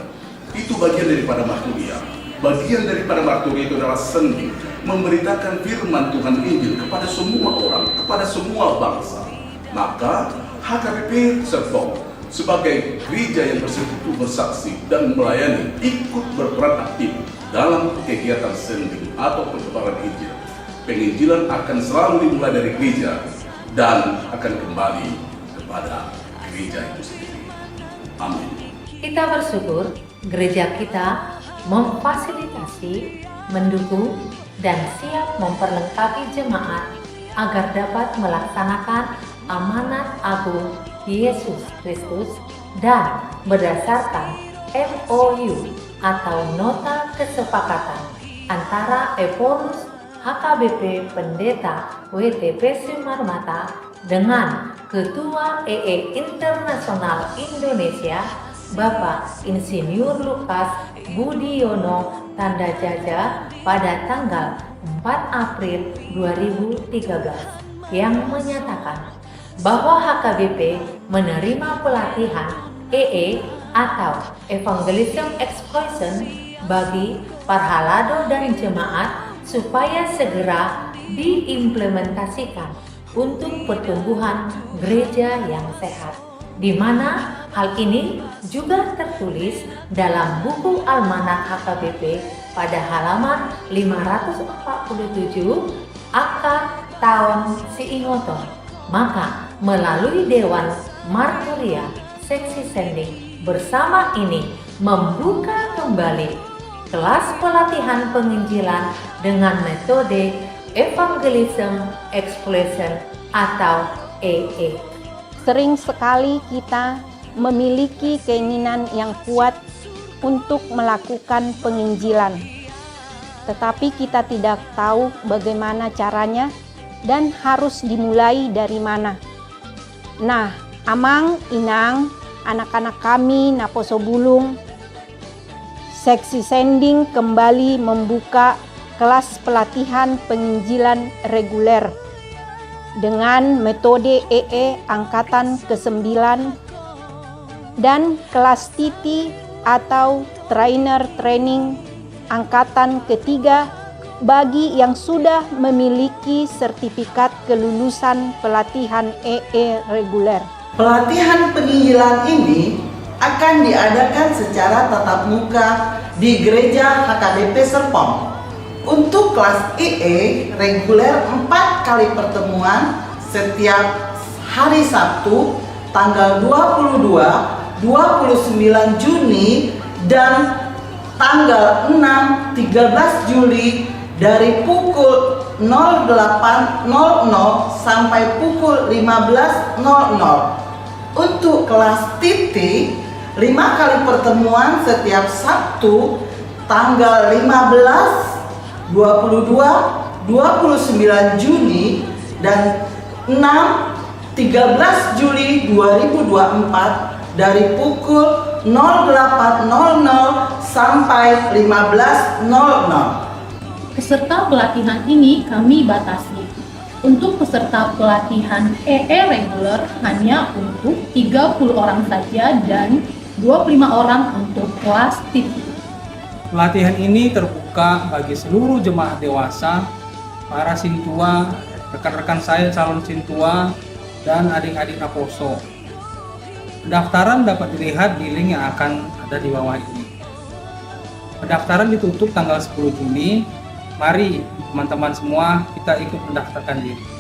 Itu bagian daripada marturia. Bagian daripada marturia itu adalah sending, memberitakan firman Tuhan, Injil, kepada semua orang, kepada semua bangsa. Maka H K B P Serpong sebagai gereja yang bersekutu, bersaksi, dan melayani, ikut berperan aktif dalam kegiatan sending atau pertebaran Injil. Penginjilan akan selalu dimulai dari gereja dan akan kembali kepada gereja itu sendiri. Amin. Kita bersyukur gereja kita memfasilitasi, mendukung, dan siap memperlengkapi jemaat agar dapat melaksanakan amanat agung Yesus Kristus dan berdasarkan M O U atau nota kesepakatan antara Ephorus H K B P Pendeta W T P Simarmata dengan Ketua E E Internasional Indonesia, Bapak Insinyur Lukas Budiono Tanda Jaja pada tanggal empat April dua ribu tiga belas, yang menyatakan bahwa H K B P menerima pelatihan E E atau Evangelism Explosion bagi parhalado dan jemaat supaya segera diimplementasikan untuk pertumbuhan gereja yang sehat, di mana hal ini juga tertulis dalam buku Almanak H K B P pada halaman lima ratus empat puluh tujuh, angka taon siingoton. Maka, melalui Dewan Marturia Seksi Sending bersama ini membuka kembali kelas pelatihan penginjilan dengan metode Evangelism Explosion atau E E. Sering sekali kita memiliki keinginan yang kuat untuk melakukan penginjilan, tetapi kita tidak tahu bagaimana caranya dan harus dimulai dari mana. Nah, Amang, Inang, anak-anak kami Naposobulung, Seksi Sending kembali membuka kelas pelatihan penginjilan reguler dengan metode E E angkatan kesembilan dan kelas T T atau trainer training angkatan ketiga bagi yang sudah memiliki sertifikat kelulusan pelatihan E E reguler. Pelatihan penginjilan ini akan diadakan secara tatap muka di Gereja H K B P Serpong. Untuk kelas E E reguler empat kali pertemuan setiap hari Sabtu tanggal dua puluh dua, dua puluh sembilan Juni dan tanggal enam, tiga belas Juli dari pukul nol delapan nol nol sampai pukul lima belas nol nol. Untuk kelas T T, lima kali pertemuan setiap Sabtu tanggal lima belas, dua puluh dua, dua puluh sembilan Juni dan enam, tiga belas Juli dua ribu dua puluh empat dari pukul nol delapan nol nol sampai lima belas nol nol. Peserta pelatihan ini kami batasi. Untuk peserta pelatihan E E reguler hanya untuk tiga puluh orang saja dan dua puluh lima orang untuk kelas T T. Pelatihan ini terbuka bagi seluruh jemaat dewasa, para sintua, rekan-rekan saya calon sintua, dan adik-adik naposo. Pendaftaran dapat dilihat di link yang akan ada di bawah ini. Pendaftaran ditutup tanggal sepuluh Juni. Mari, teman-teman semua, kita ikut mendaftarkan diri.